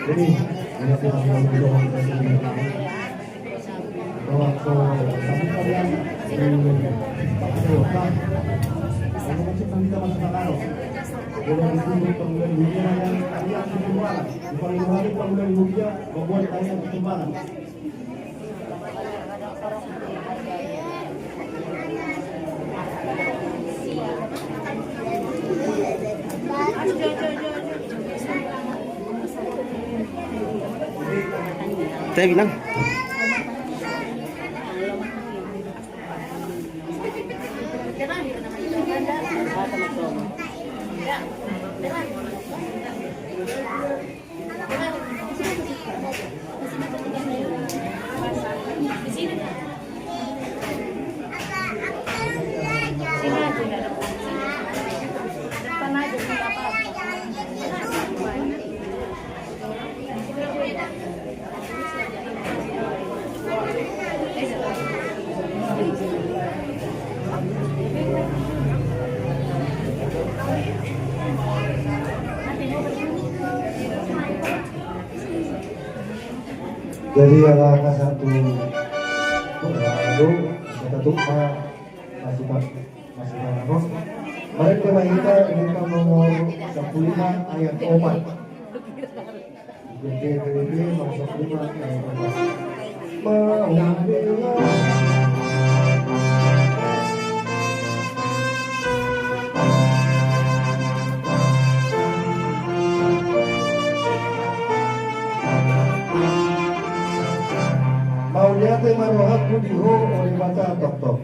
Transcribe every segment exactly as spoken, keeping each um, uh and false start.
Jadi, ini, ini kita mau mendorong. Saya bilang. Jadi, ala angka satu, satu, satu, masih, masih bangun. Mari kita, ini kita nomor sepuluh lima ayat opat. Jadi, jadi, nomor sepuluh lima ayat opat. Mau bilang. Mauliate ma rohangku di Ho, o Debata tongtong.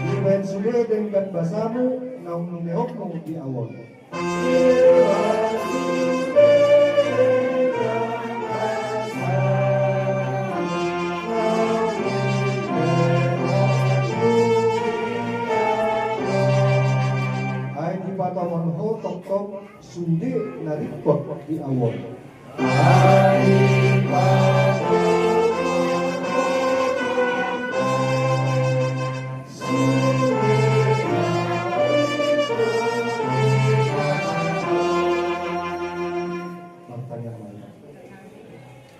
Dibahen sude denggan basamu, naung nilehonmu di ahu on. Ai dipatomon Ho tongtong sude na ringkot di ahu on.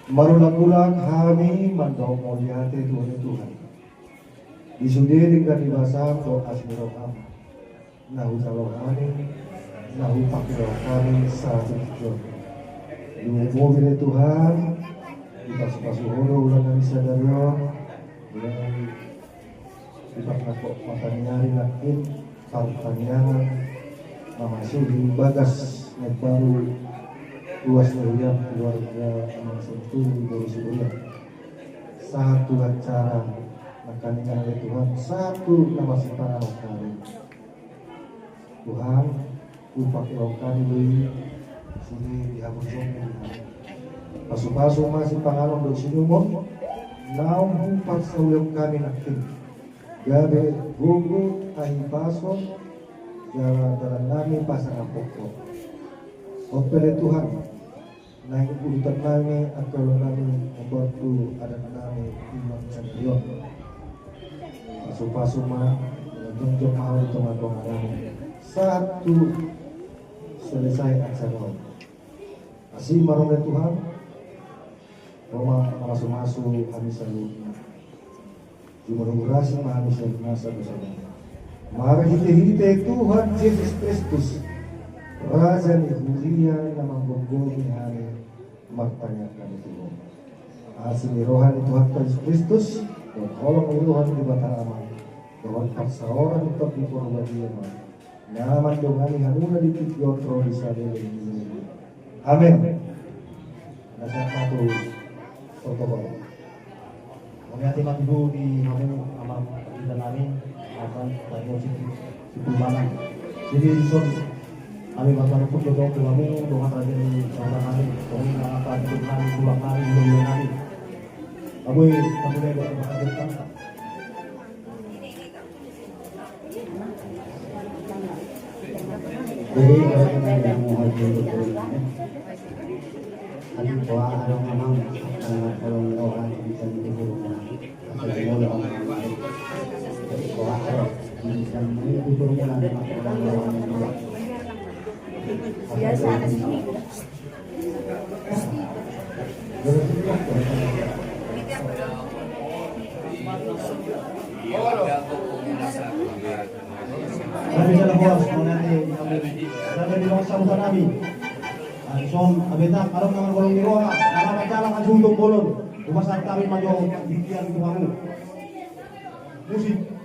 Marulak-ulak hami mandok mauliate tu Ho Tuhan. Di sude denggan ni basam dohot asi ni roham. Na hujalo hami, na hupangkilala hami sahat tu tingki on. Lumobi ni Tuhan, dipasu-pasu Ho do ulaon nami sadari on, mulai dipasu-pasu mata ni ari nangkin, partangiangan, mamasuhi bagas na baru, ruas ni huriam, keluarga, amang santuri, boru sihuriam. Sahat tu acara nangkaningan ni Tuhan, sahat tu na masipanganon hami. Tuhan, hupangkilala hami do i, sude di hamu jong di hami. Pasu-pasu ma sipanganon dohot siminum on, naung huparsaulion hami nangkin. Gabe gogo hahipason, jala dalan nami pasangaphon Ho. Onpe ale Tuhan, naeng udutan nami, angka ulaon nami, apala tu adat nami, i ma sadari on. Pasu-pasu ma, jongjong ma Ho di tonga-tonga nami. Sahat tu selesai acara on. Asi ma roha ni Tuhan, Ho ma mamasu-masu hami saluhutna. Jumolo hurasi ma hami sian nasa dosa nami, marhitehite Tuhan Jesus Kristus, Raja ni huria na manggomgomi hami, martangiang hami tu Ho. Asi ni roha ni Tuhanta Jesus Kristus, dohot holong ni roha ni Debata Ama, dohot parsaoran ni Tondi Porbadia ma na mandongani hamuna di tingki on ro di saleleng ni lelengna. Amen. Nasa satu protokol. Mauliate ma tutu di hamu amang ita nami, akan tadi musik si Pulmanan. Jadi dison hami martanopot do tu hamu, dongan raja ni saudara nami, dongan na apa di nami, tulang nami, tulang nami. Abu, kamu dia ada apa? Jadi, kalau kita mau haji itu, nanti doa ada ngomong, kalau doa bisa menghibur. Doa ada bisa menghibur. Hami jala horas mauliate, hami jala di bangsa huta nami. Dison abetak adong na margolong ni roha, ala majalang aju tu bolon. Upasahat hami ma jo di tiang tu hamu. Musik.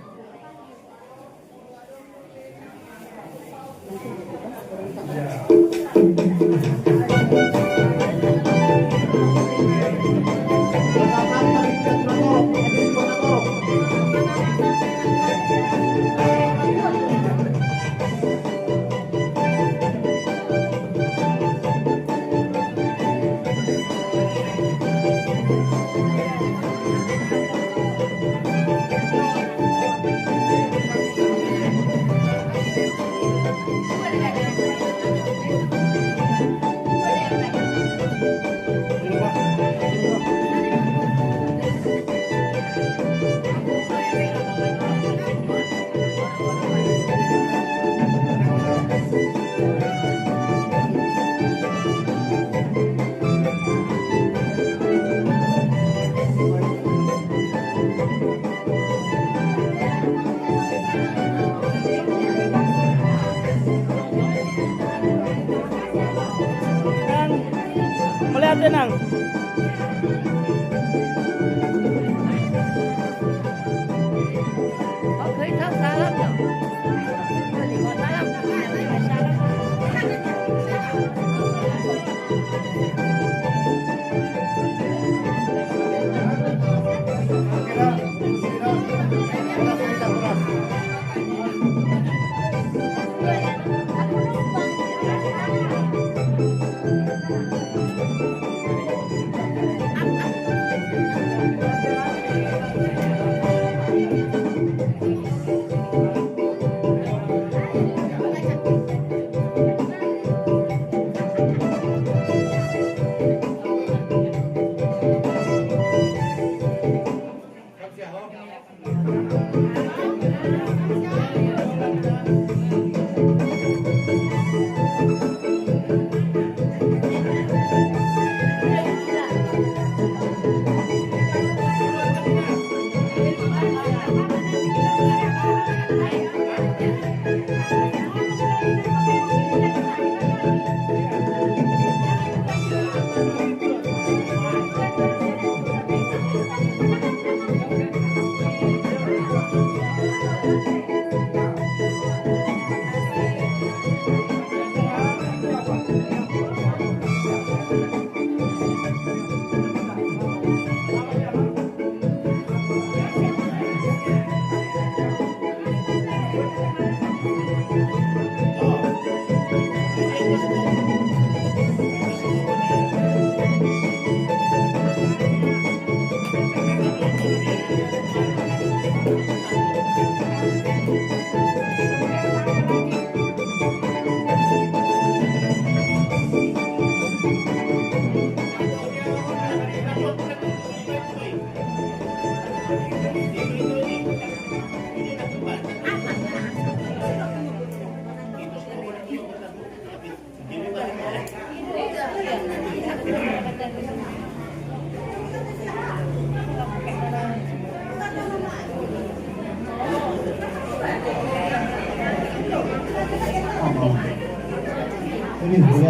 Melihat tenang.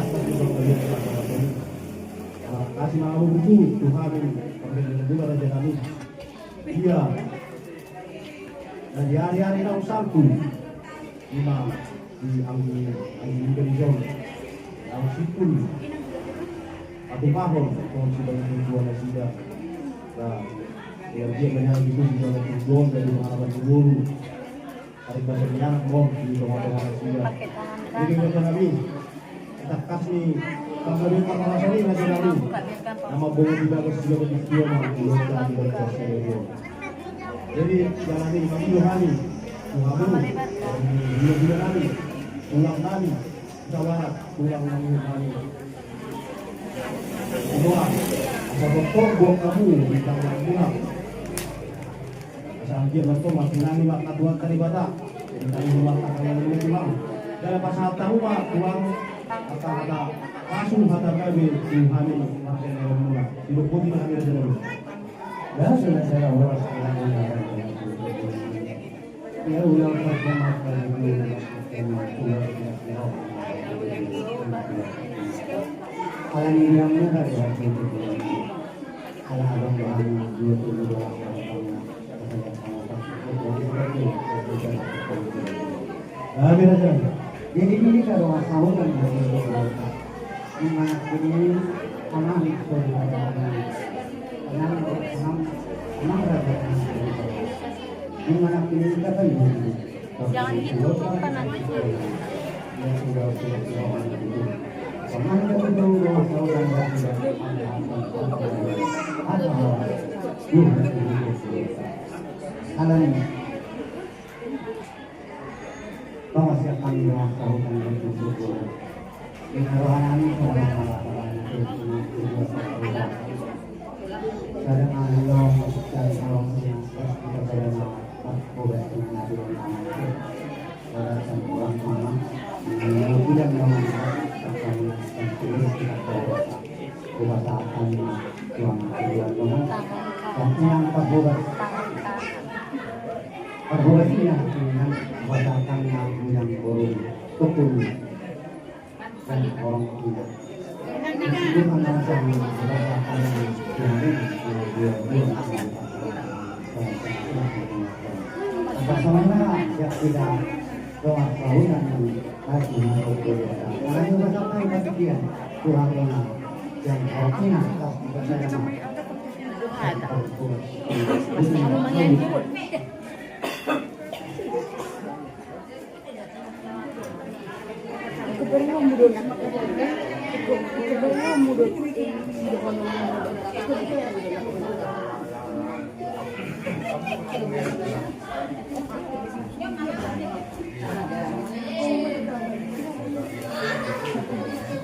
Terima kasih, Tuhan, Tuhan, ia Na di ari-ari naung salpu, ima di anggi, anggi muda di son, naung simpul patupahon songon sibahen tua nasida. Ba, ia dia banyak itu di dalam tujuan dari pengalaman guru. Ari basa ni anak, Bang, di tonga-tonga nasida. Jadi kata kami, tangkas ni panggabean parhorasan i, raja nami, nama bongan di bagas, di bagas di tua, nama bongan di bagas di tua. Jadi jala ni, mangilo hami tu hamu, guru-guru nami, tulang nami, saudara, tulang nami, hami. Semua, asa tongtong buat kamu di tangan Tuhan. Asa anggiat ma tongtong mangkinani ma Tuhan Debata. Jadi kami ma tangkas ni tulang. Jala pasahat hamu ma tulang, hata-hata pasu, hata gabe tu hami marga ni rohamuna. Sidok boti ma hami, raja nami. Ya, sudah saya horas. Ya, ulang pertama kali. Alani yang muda ya. Ala abang bahan dua puluh dua. Jadi ini kalau asal kan, ini anak ini, anak itu, anak, anak, anak raja. Ini anak ini kita kan. Jangan gitu, bukan anak itu. Alani. Pamasiakan doa sahutan bersyukur. Di rohanami sama-sama. Kadang alo dan kalau kita pada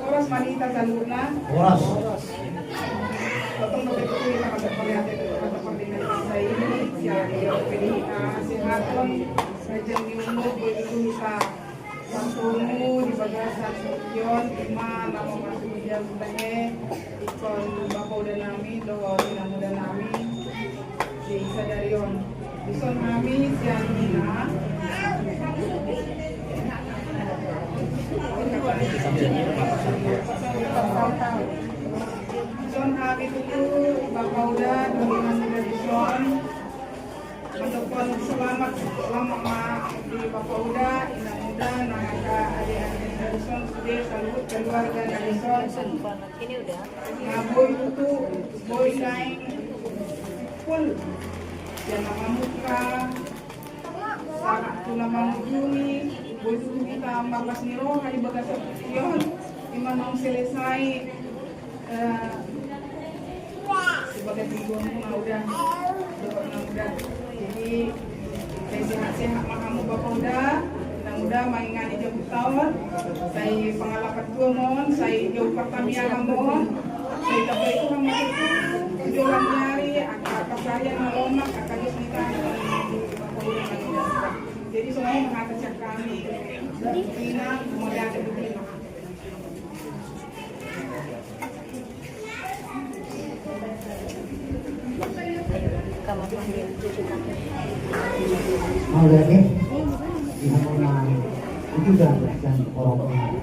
Horas ma di hita saluhutna. Horas. Tongtong ma tutu hita mardongan, mardongan, mardongan, sian Debata ma sehat, panjang ni umur, boi tutu hita marsoru di bagasan tingki on, ima na mamasuki hita tahe, ingkon bapauda nami dohot inanguda nami di sadari on. Dison hami sian ina. Dison hami tutu bapauda dohot inanguda dison. Mandokkon selamat, selamat ma di bapauda, inanguda, nang angka ade-ade dison, sude saluhut keluarga na dison. Na boi tutu, boi naeng simpul sian na mamungka, sahat tu na mangujungi, boi tutu hita marlas ni roha di bagasan tingki on, ima naung selesai. Eh, sebagai tingki on na uda, dohot na uda. Jadi, sai sehat-sehat ma hamu bapauda, na uda, mangingani jabunta on, sai pangalapan tua ma on, sai jou partamiangan ma on, sai tabaen Tuhan ma tutu, tu joloan ni ari, angka parsarian na lomak, angka dos ni tangan, bapauda na uda. Jadi, songon i ma hata sian hami, ina, mauliate ma. Mauliate. Di hapona itu dan, dan orang-orang anak.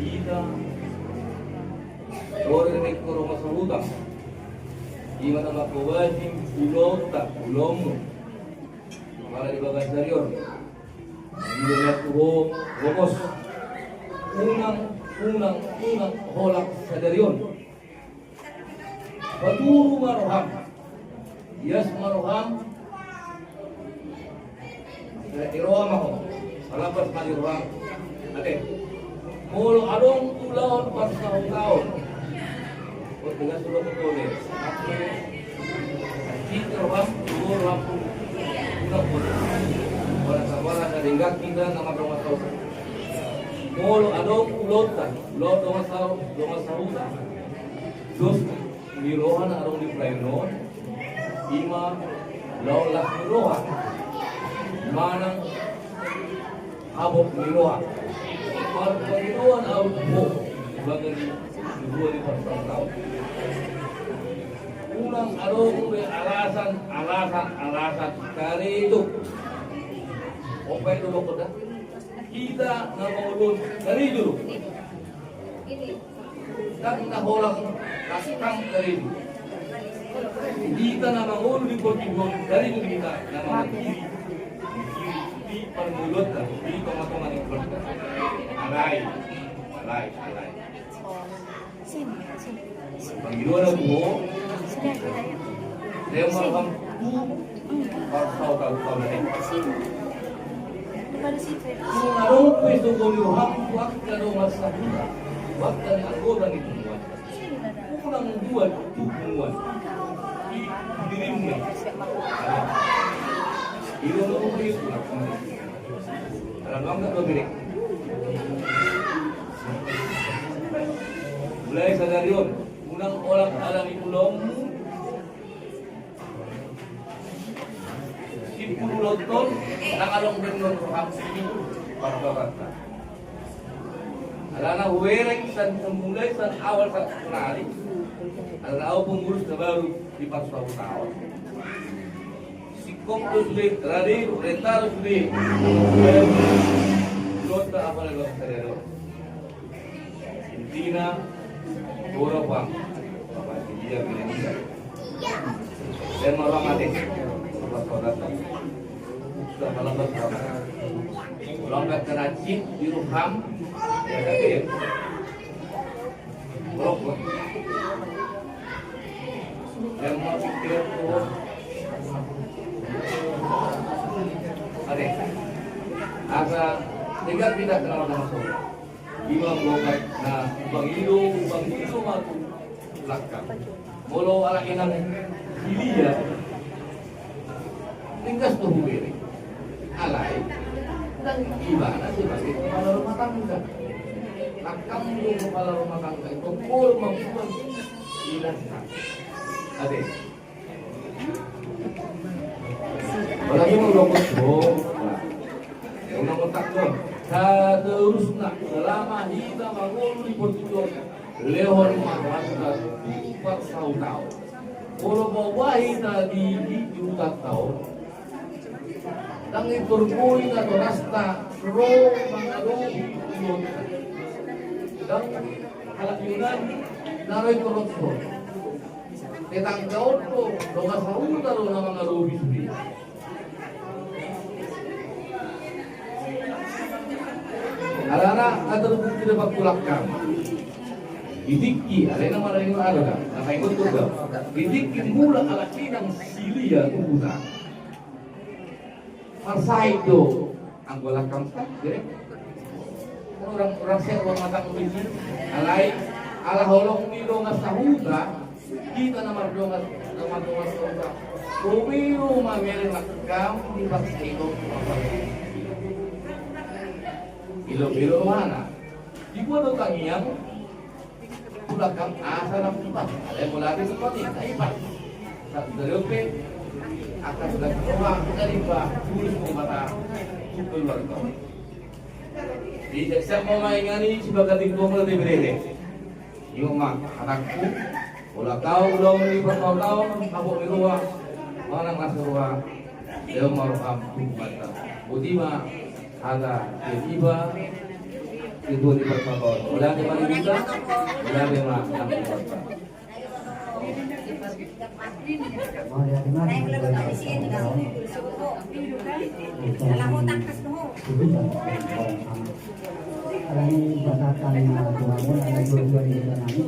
Hita, ore ni koro masa huta. Ima na mangkobasi ulaonta, ulaonmu. Mala di bagas sadari on. Di bagas tu ho, lomos. Unang, unang, unang holan sadari on. Paturu ma roham. Ias ma roham. Sai roha ma ho. Palambas ma di roham. Ate. Molo adong ulaon parsahutaon. Oh, tegas sudah betul deh. Ate. Di roham, di roham. Udah pun. Ora sabala dari gak kita nama rumah tahu. Molo adong ulaonta, ulaon dongan sahuta. Dos ni roha na adong di perayaan on, ima laon las ni roha manang habot ni roha. Marpangidoan ahu tu ho, bagas ni dua di parsahutaon. Unang adong be alasan, alasan, alasan karejo. Opai do dokon da. Hita na mangolu on karejo do. Ndang na holan, ndang karejo. Hita na mangolu di portibi on karejo do hita na mangolu di, di parngoluonta, di tongatonga ni keluarga. Alai, alai, alai. Pangidoan ahu tu ho. Lema roham tu parsahutaon, taon na dua. Unang adong pe sogo ni roham tu angka dongan sahuta, tu angka ni anggota ni punguan. Unang dua tu punguan. Di dirimuna. Di rumah itu. Dalam bangga dua bilik. Mulai sadari on, unang holan ala ni ulaonmu. Simpul ulaonta on, ndang adong be roham simpul. Parbabatta. Alana hubereng sian mulai sian awal sahat tu nari. Alana ahu pengurus terbaru di parsahutaon. Singkop do sude, rade do, renta do sude. Ulaonta apala do sadari on. Intina, dua roham. Bapak dia bilang dia. Lema roham ate. Bapak saudara. Sudah malam berapa? Ulang gak kena chip di roham. Ya, tapi ya. Blok, blok. Lema pikir tuh. Ate. Asa, tinggal pindah ke nama-nama saudara. Ima bokat na bang ido, bang ido matu lakam. Molo ala inang hilia, ringgas do hubere. Alai, dan ibana sebagai kepala rumah tangga. Lakam do kepala rumah tangga itu, molo mambuat ilasa. Ate. Apalagi mau lokot, oh, nah. Yang mau takon. Saterusna, selama hita mangolu di portibi on, lehon ma hata tu parsahutaon. Molo paubahon hita di, di, di hutanta on, ndang i torboi natorasta ro mangadopi sude. Ndang halak Yunani na ro i torop. Tetangga on do, dongan sahuta do na mangadopi sude. Alana na terbukti do pakulakkan. Di tingki, alai na marain ada dah. Na paingot tu dah. Di tingki mula ala inang hilia tu huta. Marsahit do anggo lakam kan, jadi orang, orang sehat, orang matang begini. Alai, ala holong ni dongan sahuta, hita na mardongan, na mardongan sahuta. Robi do mamereng lakam di parsahit on. Ilo, ilo mana? Dibuat do tangiang, tu lakam asa lam ipas, ada yang mulai tu kau ni, tak ipas. Tak terlupa, akan sudah keluar dari bah, tulis pembata, keluar kau. Di siap mau main ngani, sebagai tingkong lebih berede. Ima ma hatangku, molo tau ulaon ni parsahutaon, habot ni roha, manang las ni roha, lehon ma roham tu Tuhanta. Boti ma hata sian iba, ketua ni parsahutaon. Mauliate ma di hita, mauliate ma nang di hita. Mauliate ma di hita. Alani pasahat ni Tuhan, alani dua-dua ni hita nami.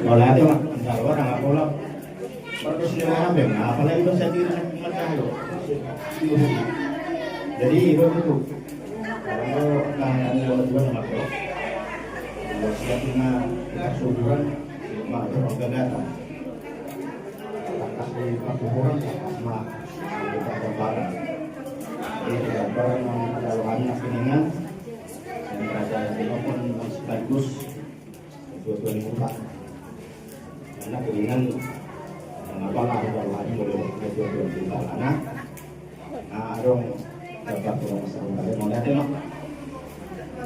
Mauliate ma, insya Allah, tanggal pola. Perlu sini apa, apalagi dosa di mata lo. Jadi, itu, itu. Kalau tanya dua dua sama lo. Kalau siap na kita subuhan, maka gagatan. Pas di pakuburan, pas ma, di pakuburan. Jadi, tidak barang yang ada rohani, akhirnya, dan kerajaan itu pun sekaligus Dua-dua ni muka. Karena keinginan, kenapa lah ada lagi boleh dua-dua ni muka? Karena, nah, adong dapat orang masyarakat yang mau lihat, no?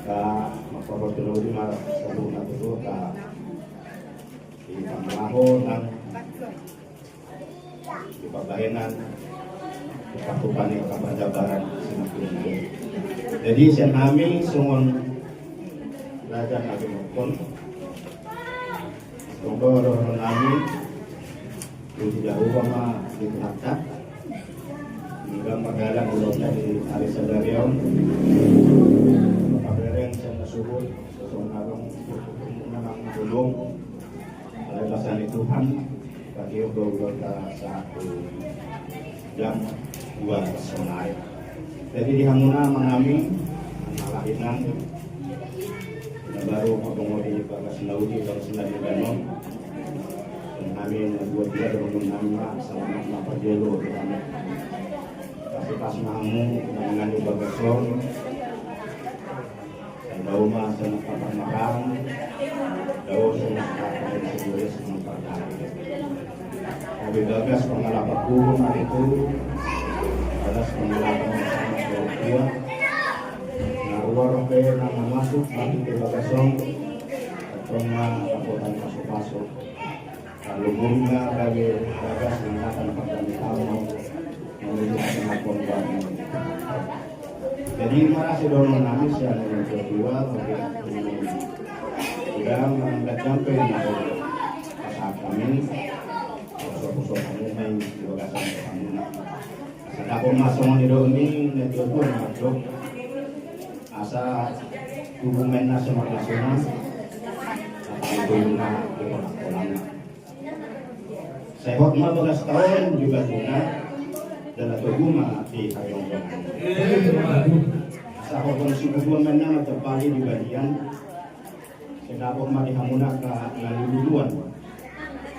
Ka, maka bos dulu di mana, sebelum aku tuh, ka, di Panglaho, nang di pambahenan, di pakupan, di parjabaran, semakin. Jadi, sian hami songon raja na ginungkon, songon dohonon nami, di tidak ubah ma di Tuhanta, hingga mardalan ulaonta di ari sadari on, pabereng sian na suhut, songon adong, memang tulung, Alai basa ni Tuhan, bagi ulaonta sahat tu jam dua sonai. Jadi di hamuna amang nami, na lahinan, na baru mabongot di bagas na uli, bagas na di danon. Dan hami na dua dia, dan nami ma, selamat ma parjolo di danon. Pasti pas ma hamu, na mangani bagas on. Dao ma sonang paparmaraan, dao sonang paparmaraan, sonang paparmaraan. Gabe bagas pangalapan guru na itu, bagas pangalapan na tua. Na ruar pe na masuk mati ke bagas on, tong ma dapotan pasu-pasu. Lalu murna bagi bagas mengatakan pertanyaan menuju pengakuan. Jadi marasi dohonon nami sian orang tua, bagi udah menganggap sampai pasahat kami, sosok-sosok kami main Masongon i do ni na tua-tua na mandok, asa tubu ma inna so marlas-las, asa tubu ma di pola-pola. Sai hot ma bagas taon di batuna, jala togu ma di hajongjongan. Asa hot ma suku dua ma inna na terpali di balian. Sai dapot ma di hamuna angka na niluluan.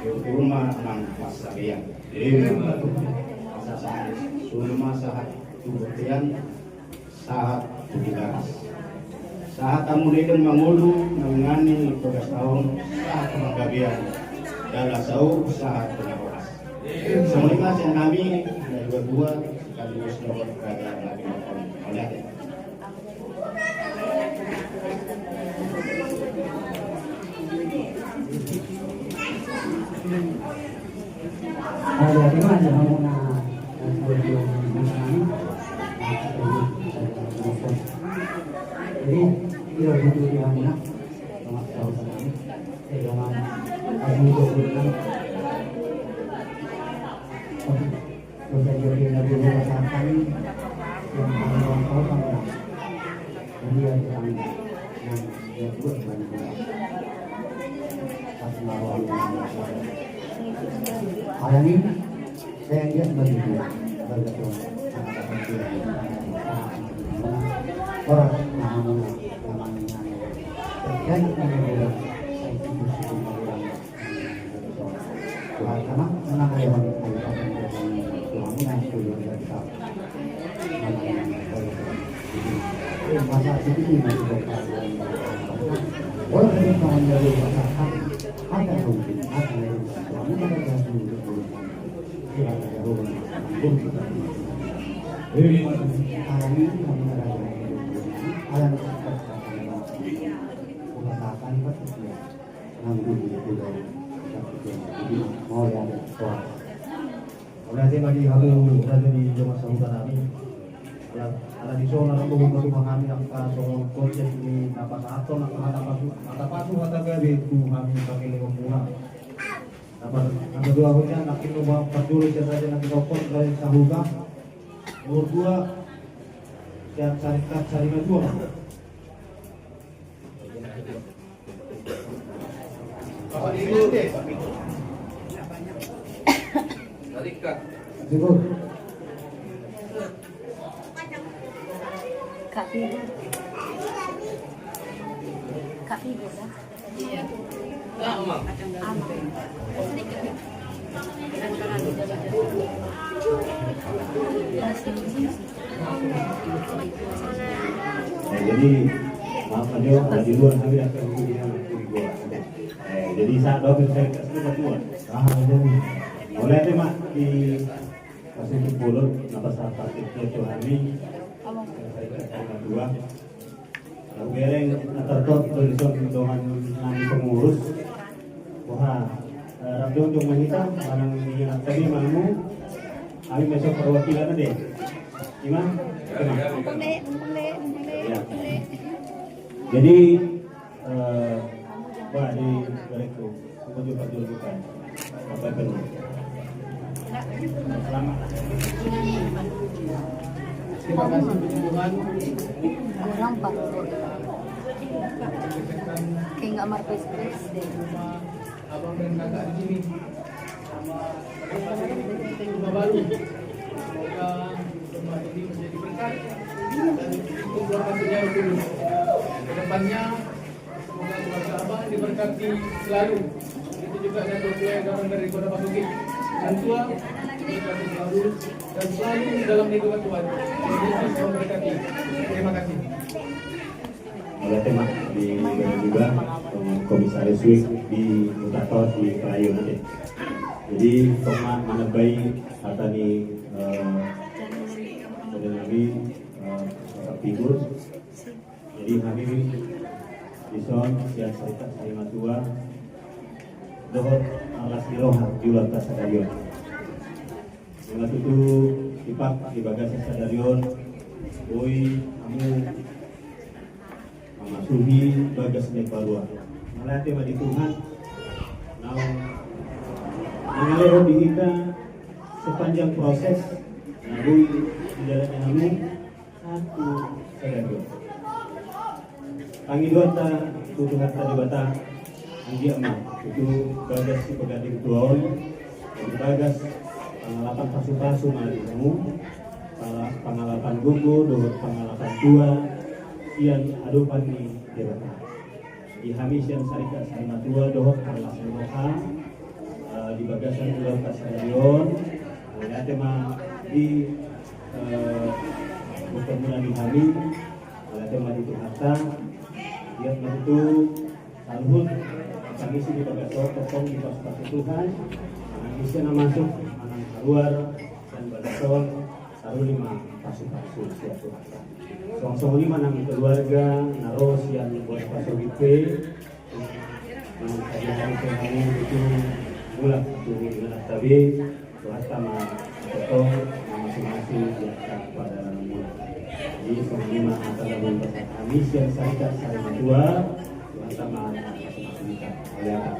Di rumah nang pasarian. Asa sahat solu ma sahat tu bontean, sahat tu tigaras. Sahat hamu leleng mangolu, mangingani bagas taon, sahat panggabean, jala saur sahat tu na horas. Songon i ma sian hami na dua-dua, sekaligus dohot raja na pinopon. Mauliate. Mauliate ma di hamu raja ni jolma sahuta nami. Ala, ala di son na ro do hupatumpak hami angka songon konsep ni na pasahathon angka hata pasu, hata pasu, hata gabe tu hami pangkelengonmuna. Na par, na paduahon i nangkin na parjolo sian raja na pinopon, raja sahuta. Nomor dua sian Sarikat Sarimatua. Kak Figur. Kak Figur, kan? Iya. Ama. Ama. Eh, jadi, maaf aja, ada di luar, tapi ada yang punya, punya gua. Eh, jadi, saat doa saya kasih buat gua. Ah, jadi. Mauliate ma di kasih pulot, napa saat itu, Tuhan ini. Saya kasih buat gua. Lalu bereng na tartop tu dison dongan nami pengurus. Wah, eh, rap jongjong ma hita, manang ninna tadi mamu, kami masuk perwakilan deh. Ima? Ima? Bule, bule, bule, ya. Bule. Jadi, eh, wah, di direktur. Terima kasih, Tuhan. Kurang, Pak. Kayak nggak marpes-pes deh. Abang dan kakak di sini. Rumah baru. Semoga rumah ini menjadi berkat dan untuk keluarga sejarah dulu. Kedepannya, semoga keluarga abang diberkati selalu. Begitu juga datuk tua yang datang dari Kota Pasuki. Dan tua, diberkati selalu dan selalu dalam lindungan Tuhan. Yesus memberkati. Terima kasih. Mauliate ma di, juga komisaris wik di Mutator di Pelayo nanti. Jadi, tong ma manebai hata ni, eh, dari kami, eh, Bapak Figur. Jadi, hami dison sian Sarikat Sarimatua dohot marlas ni roha di ulaonta sadari on. Ima tutu, Pak, di bagasan sadari on, boi hamu mamasuhi bagas ni parua. Mauliate ma di Tuhan naung mangalehon di hita sepanjang proses na boi Di dalamna hamu satu sadari on. Pangidoanta tu Tuhanta Debata, anggiat ma tutu bagas sipagandeng tua on, di bagas pangalapan pasupasu ma di hamu, pala-, pangalapan gogo dohot pangalapan tua sian adopan ni Debata. Di hami sian Sarikat Sarimatua dohot parlas ni roha, eh, di bagasan ulaonta sadari on, mauliate ma di, eh, bertemuna di hami, mauliate ma di Tuhanta, anggiat ma tutu saluhut pangisi ni bagas on tongtong dipasupasu Tuhan, manang ise na masuk, manang kaluar, sian bagas on, sandok ma pasupasu sian Tuhanta. Suang songon i ma nang keluarga na ro sian Boras Pasogit pe, nang sadia pe hamu tutu mulak tu ingananta be, Tuhanta ma tongtong mamasumasu di angka pardalanan muna. Jadi songon i ma hata na boi pasahat hami sian Sarikat Sarimatua, Tuhanta ma mamasumasu hita. Mauliate.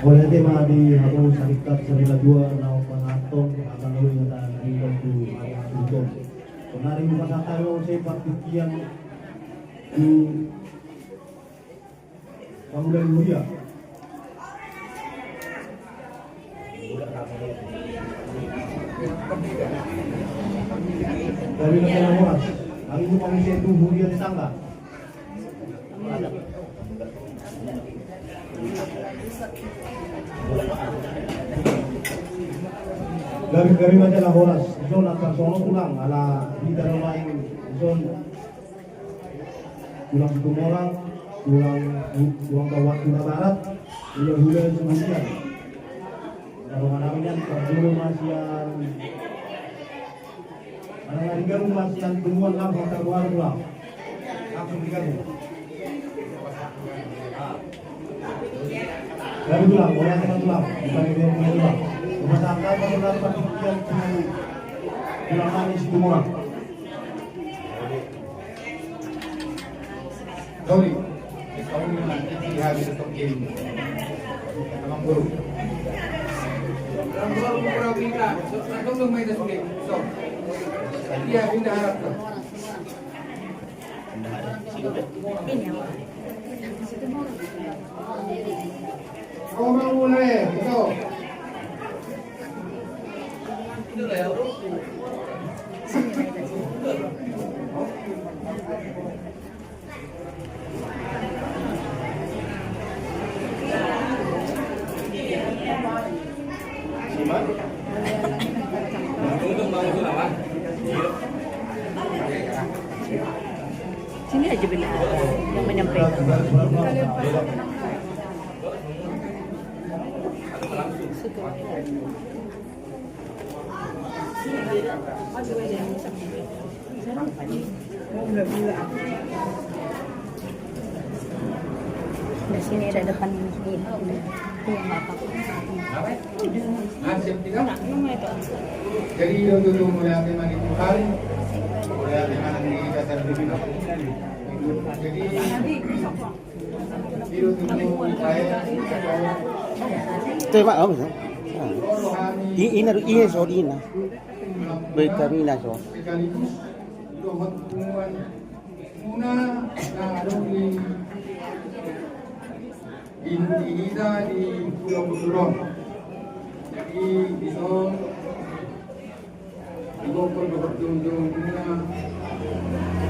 Mauliate ma di hamu Sarikat Sarimatua na hupasahathon hata na uli, hata na uli tu ari Minggu on. Sonari hupasahat hami muse partingkian tu pangula ni huria. Gabe na jala horas. Nang i muse tu huria tetangga. Gabe, gabe ma jala horas. Dison antar sono tulang, ala hita do naeng dison. Tulang Situmorang, tulang, tulang Bawah Tuna Barat, hulahula Siburian. Darohana nian, parjolo ma sian, manang na digabung ma sian Tumbuan langsung tarbohar tulang. Langsung digabung. Gabe tulang, mauliate ma tulang. Dipangido ma tulang. Rumah tangga, rumah tangga, tulang nami Situmorang. Sorry. Kau ni mah, di habis tokin. Amang guru. Amang guru, kurang minta. So, so, so, main dah sulit. So. Dia pindah harap tu. Kau mau mulai, betul. Sini aja beliau yang menyampaikan. Di sini ada depan ini. Iya, nggak apa-apa. Jadi, untuk mulai ate mani Tuhan, mulai ate mani kita sendiri. Jadi, Te, Mak, apa sih? I-, ina do, iya, so, ina. Baik, kami ina, so. Di, di, di Pulau Buturon. Jadi, di so, Di bokon dohot jongjongna,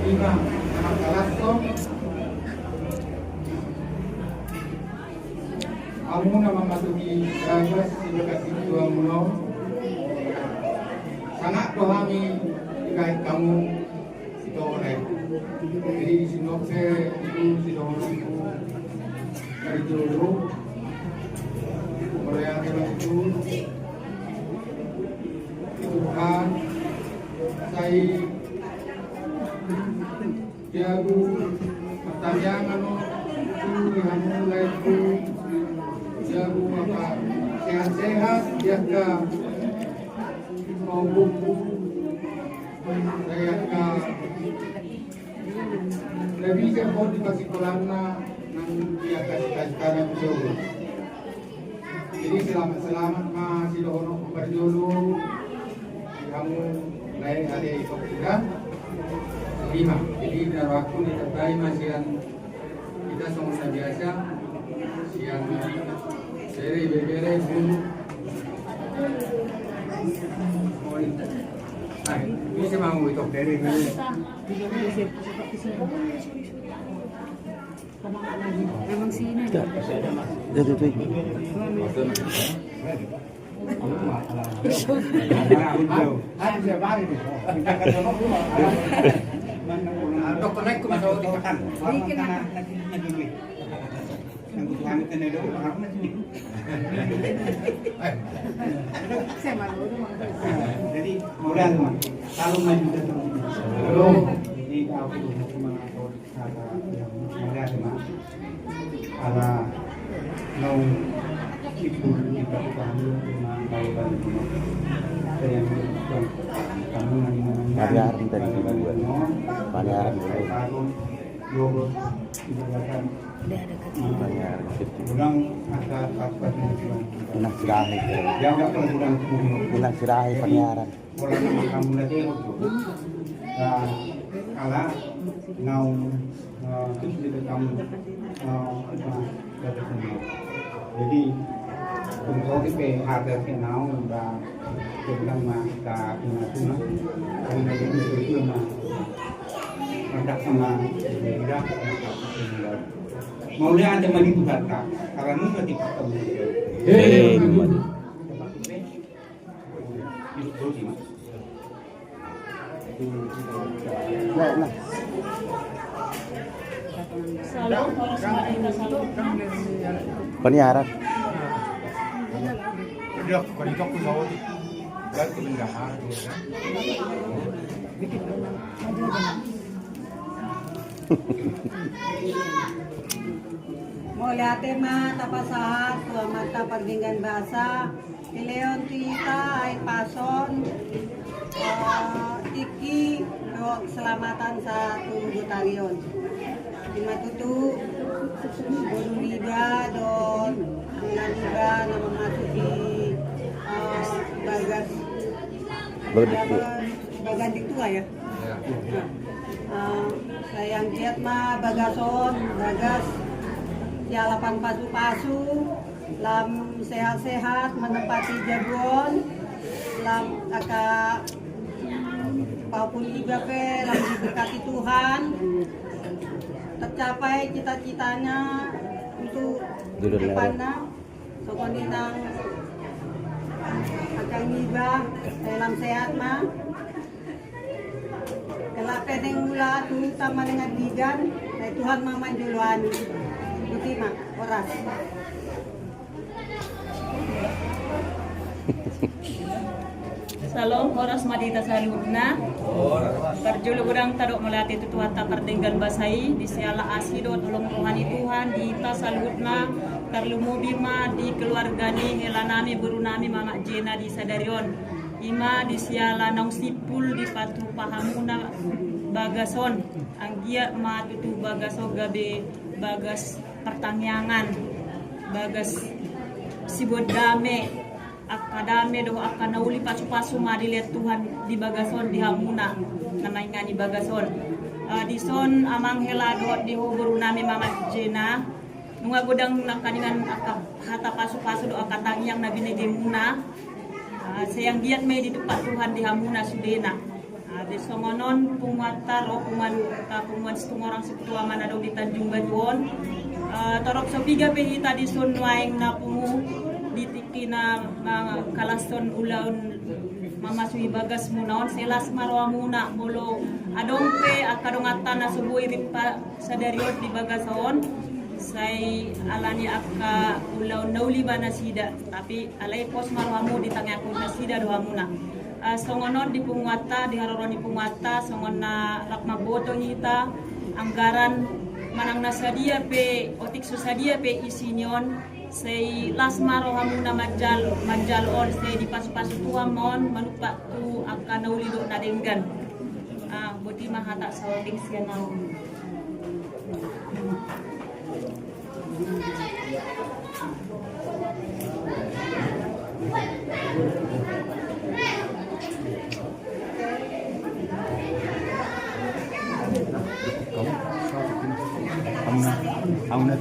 ima anak kalashon. Hamu na mamasuki bagas sibagas situamuna on. Sangap do hami dibege hamu sitore. Jadi, sinompe itu sidohononku. Dari jolo, mauliate ma tutu. Tuhan, sai jago martangiangan on tu di hamu lae tu, jago apa, sehat-sehat, di angka, maupun di angka lebih ke hot di pasikolanna nang di angka cita-citana tu. Jadi selamat-selamat ma sidohononku parjolo. Di hamu lae ate ito sudah. Lima. Jadi na rohangku ditambai ma sian hita songon na biasa. Sian bere, bere, bere, bulu. Nah, ini saya mau itu bere, bere. Jadi, mauliate ma. Kalau maju datang. Jadi, aku mau Ala naung timbul di balik kami, memang balik-balik. Saya yang bilang, kamu nanti menang. Paniaran tadi dua. Paniaran dulu. Paniaran. Ulang ada apa-apa. Unang Sirahi. Dia nggak perlu ulang semua. Unang Sirahi paniaran. Pola nama kamu lagi. Nah, ala naung, eh, terus di kamu, eh, nah, jadi, untuk itu harga ke naung, udah, dia bilang, mah, tak, cuma, cuma, karena dia itu, itu, mah, rendah sama, dia bilang, mauliate ma di Tuhan, Kak, karena nunga di Tuhan. Eh, Paniaran. Mauliate ma tapasahat tu Amanta Pardenggan Basa. Dilehon tu hita aek pason, eh, tingki dohot keselamatan sahat tu botari on. Ima tutu boru niba dohot dona niba na mamasuki, eh, bagas, bagas di tua. Bagas di tua, ya? Ya. Nah, eh, sai anggiat ma bagas on, bagas sialapan pasu-pasu, lam sehat-sehat menempati jabu on, lam angka pahompu niba pe lam diberkati Tuhan, tercapai cita-citanya untuk depanna. Songon i nang angka niba, sai lam sehat ma. Kelak pe naeng mula tu huta manang andigan, sai Tuhan ma manjoloani. Boti ma, horas. Salom, horas ma di hita saluhutna. Parjolo godang tadok mauliate tu Tuhanta Pardenggan Basa i, di siala asi dohot holong roha ni Tuhan di hita saluhutna, tarlumobi ma di keluarga ni hela nami boru nami Mamak Jena di sadari on. Ima di siala naung simpul dipatupa hamuna bagas on. Anggiat ma tutu bagas on gabe bagas partangiangan, bagas sibuat dame, angka dame dohot angka na uli pasu-pasu ma dilehon Tuhan di bagas on di hamuna na maingani bagas on. Eh, dison amang hela dohot di ho boru nami Mamak Jena. Nunga godang nangkaningan angka hata pasu-pasu dohot angka tangiang na binegemuna. Ah, sai anggiat ma i ditumpak Tuhan di hamuna sudena. Ah, di songon on punguanta ro, punguan, ah, punguan Situmorang Sikutu Ama na adong di Tanjung Batu on. Ah, torop so piga pe hita dison nuaeng na pungu di tingki na mangkalashon ulaon mamasui bagasmuna on, sai las ma rohamuna molo adong pe angka donganta na so boi rap sadari on di bagas on, sai alani angka ulaon na uli ma nasida, tapi alai pos ma rohamu ditangiangkon nasida do hamuna. Ah, songon on di punguanta, di haroro ni punguanta, songon na rap mamboto hita anggaran manang na sadia pe, otik so sadia pe isi ni on, sai las ma rohamuna manjal-, manjalo on, sai dipasu-pasu Tuhan ma on manumpak tu angka na uli dohot na denggan. Ah, boti ma hata saotik sian ahu.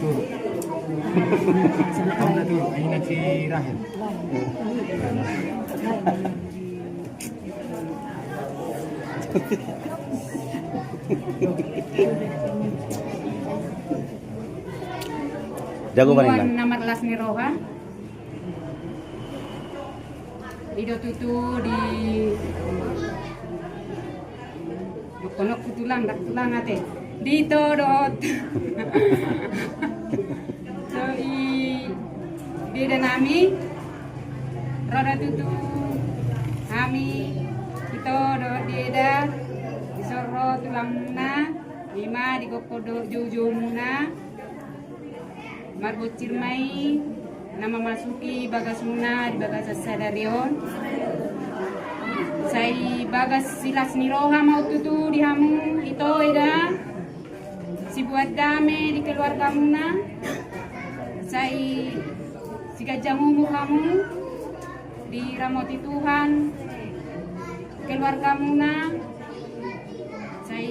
Jago paling. Punguan na marlas ni roha. I do tutu di, dohononku tulang, ndang tulang ate. Di ito dohot so i di eda nami. Ro do tutu hami, ito dohot di eda, dison ro tulangmuna, ima di gokhon dohot joujoumuna. Marbonsir ma i na mamasuki bagasmuna di bagasan sadari on. Sai bagas silas ni roha ma on tutu di hamu ito eda, sibuat dame di keluargamuna. Sai siganjang umur hamu, diramoti Tuhan keluargamuna. Sai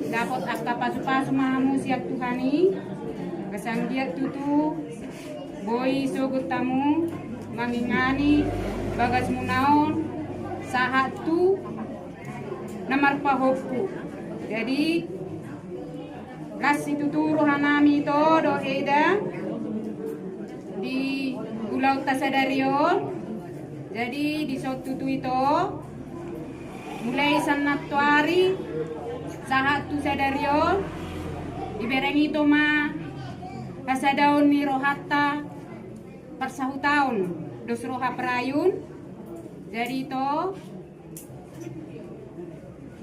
dapot angka pasupasu ma hamu sian Tuhan i. Gasan dia tutu boi sogot hamu mangingani bagasmuna on sahat tu na marpahompu. Jadi las situtu rohanami ito dohot eda di ulaonta sadari on. Jadi dison tutu ito, mulai sian nantoari sahat tu sadari on, dibereng ito ma hasadaon ni rohanta parsahutaon dos roha parayun. Jadi ito,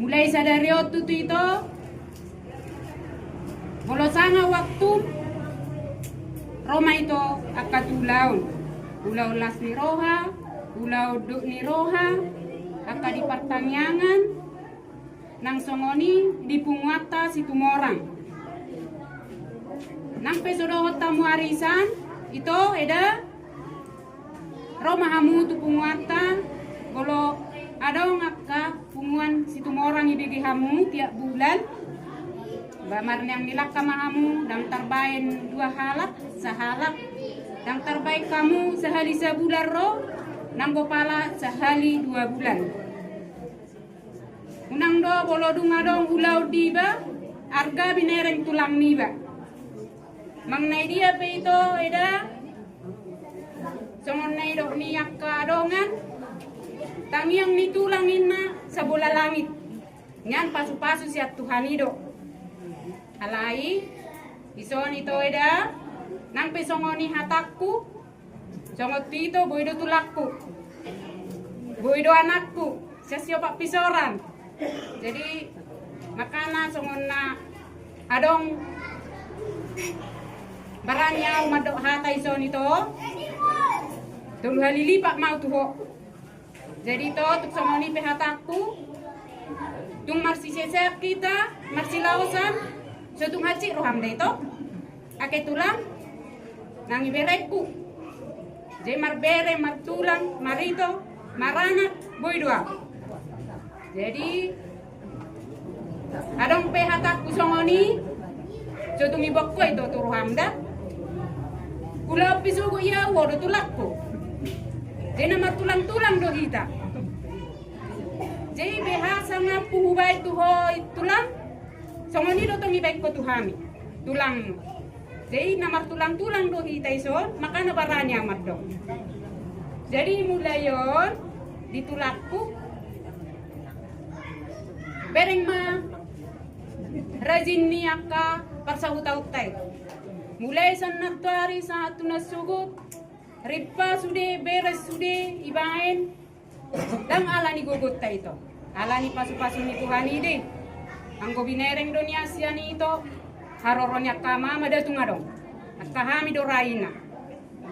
mulai sadari on tutu ito, molo sanga waktu, ro ma ito angka tu ulaon. Ulaon las ni roha, ulaon dok ni roha, angka di partangiangan, nang songon i di punguanta Situmorang. Nang pe so dohot hamu arisan, ito eda, ro ma hamu tu punguanta, molo adong angka punguan Situmorang ibege hamu tiap bulan. Ba marneang ni langka ma hamu, ndang tarbaen dua halak, sahalak. Ndang tarbaen hamu sahali sabulan ro, nanggo pala sahali dua bulan. Unang do molo dung adong ulaon di iba, arga binereng tulang niba. Manang na i dia pe ito eda, songon na nidok ni angka dongan, tangiang ni tulang ninna sabola langit. Nian pasupasu sian Tuhan i do. Alai dison ito eda, nang pe songon i hatangku, songon tu ito boi do tulangku, boi do anakku sian siopat pisoran. Jadi makana songon na adong barani au mandok hata dison ito, tolu hali lipat ma au tu ho. Jadi ito, tung songon i pe hatangku, tung marsisesean hita, marsilaosan, so tung hansit roham da ito. Ake tulang, nang iberengku. Jadi marbere, martulang, marito, maranak, boi do au. Jadi adong pe hatangku songon i, so tung iboan ho ito tu roham da. Ulaon pisugut i au, ho do tulangku. Jadi na martulang-tulang do hita. Jadi beha sangapku hubaen tu ho i tulang, songon i do tong ibaen ho tu hami tulangmu. Jadi na martulang-tulang do hita dison, makana barani au mandok. Jadi mulai on di tulangku, bereng ma rajin ni angka parsahutaonta i. Mulai sian nantoari sahat tu na sogot, rimpa sude, beres sude ibaen. Ndang ala ni gogonta ito, ala ni pasupasu ni Tuhan i do i. Anggo binereng do nian sian ito, haroro ni angka mama da tung adong. Angka hami do raina.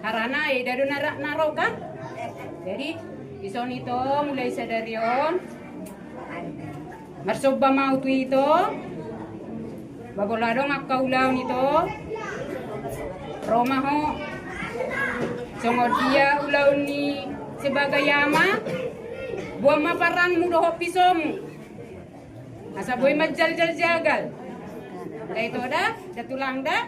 Harana eda do na ra-, na ro kan. Jadi dison ito mulai sadari on, marsomba ma au tu ito. Ba molo adong angka ulaon ito, ro ma ho. Songon dia ulaon ni sebagai ama, boan ma parangmu dohot pisomu, asa boi manjaljal jagal. Da ito da, da tulang da.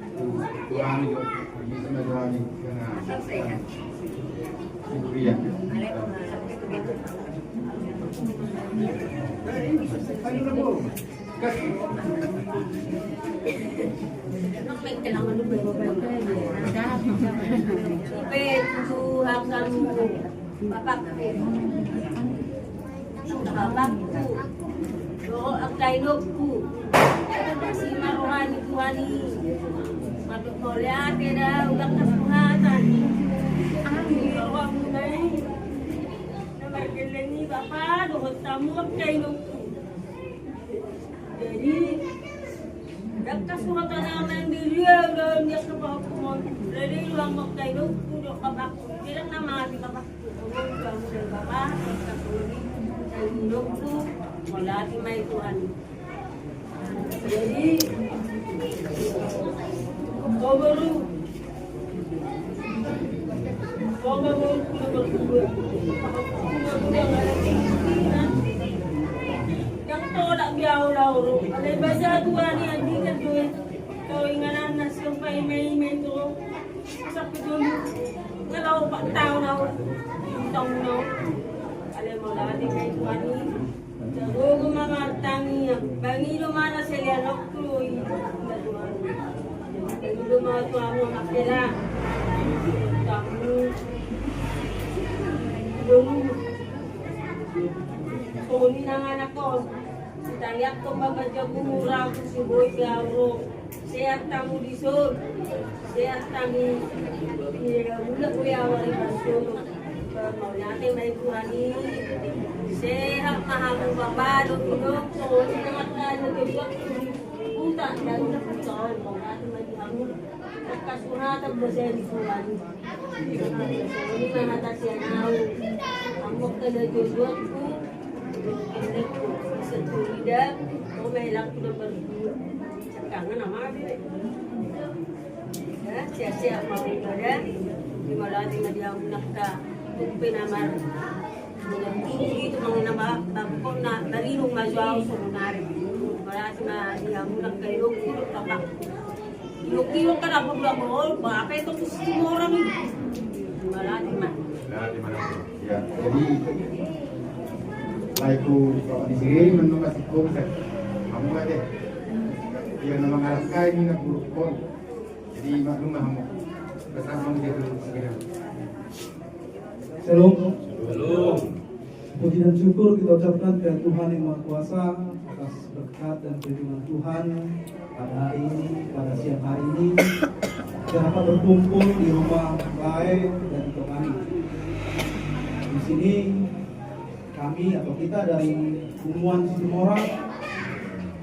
Tuhan, bisa menjalani dengan, dengan sendirian. Bapakku, dohot angka inongku, asi ma roha ni Tuhan i. Mandok mauliate da, ulang kasuhatan. Rohamuna i na margelleng i, bapa dohot hamu angka inongku. Jadi, dangka surat anak nang diri ya, udah dia ke bawah kumon. Jadi, ulang waktu itu, udah ke bawah. Tidak nama di bawah kumon, udah, udah bawah, dangka surat ini. Saya hidup tuh, mauliate ma i Tuhan. Jadi, kau baru Yang tolak biau lauro. Alai basa Tuhan i andikan tu. Kau inganan nasi kau pai mai mai tu. Sampai tu. Ngelau pak tahu nau. Tong nau. Alai mauliate ma i Tuhan i. Jago ma martangiang. Bangi do mana selian waktu i. Bangi do ma tu amu makela. Tamu. Dulu. Songon i nang anak on. Sitaliangkon ma manjago mura tu si boi pe au ro. Sehat hamu dison. Sehat hamu. Ia mulak ue awal i bason. Mauliate ma i Tuhan i. Sehat ma hamu bapa dohot inong. Songon i nang anak on. Huta dan huta on. Mauliate ma i hamu. Kasuhatan basa ni Tuhan. Songon i ma hata sian au. Amok kada jodohku. Jodohku bisa tu ida. Kau melak tu nomor dua. Sekangan ama be. Ya, sehat-sehat ma ibadah. Di malam di media munakka. Tupe namar. Itu mangina ba, ba, pokokna barilung ma jo au songon ari. Mauliate ma di hamu nang kailongku dohot bapakku. Ilok-ilok kan apa dua gol, bapak itu tuh si orang ini. Mauliate ma. Mauliate ma. Ya, jadi, laiku, kalau di sini menunggu si konsep. Hamu kan deh. Ia nama ngarap kain ini nak buruk pon. Jadi, maklum lah hamu. Pesan hamu dia dulu segera. Shalom. Shalom. Puji dan syukur kita ucapkan ke Tuhan yang Maha Kuasa atas berkat dan perlindungan Tuhan pada hari ini, pada siang hari ini. Kita dapat berkumpul di rumah Lae dan Ito kami. Di sini kami atau kita dari Punguan Situmorang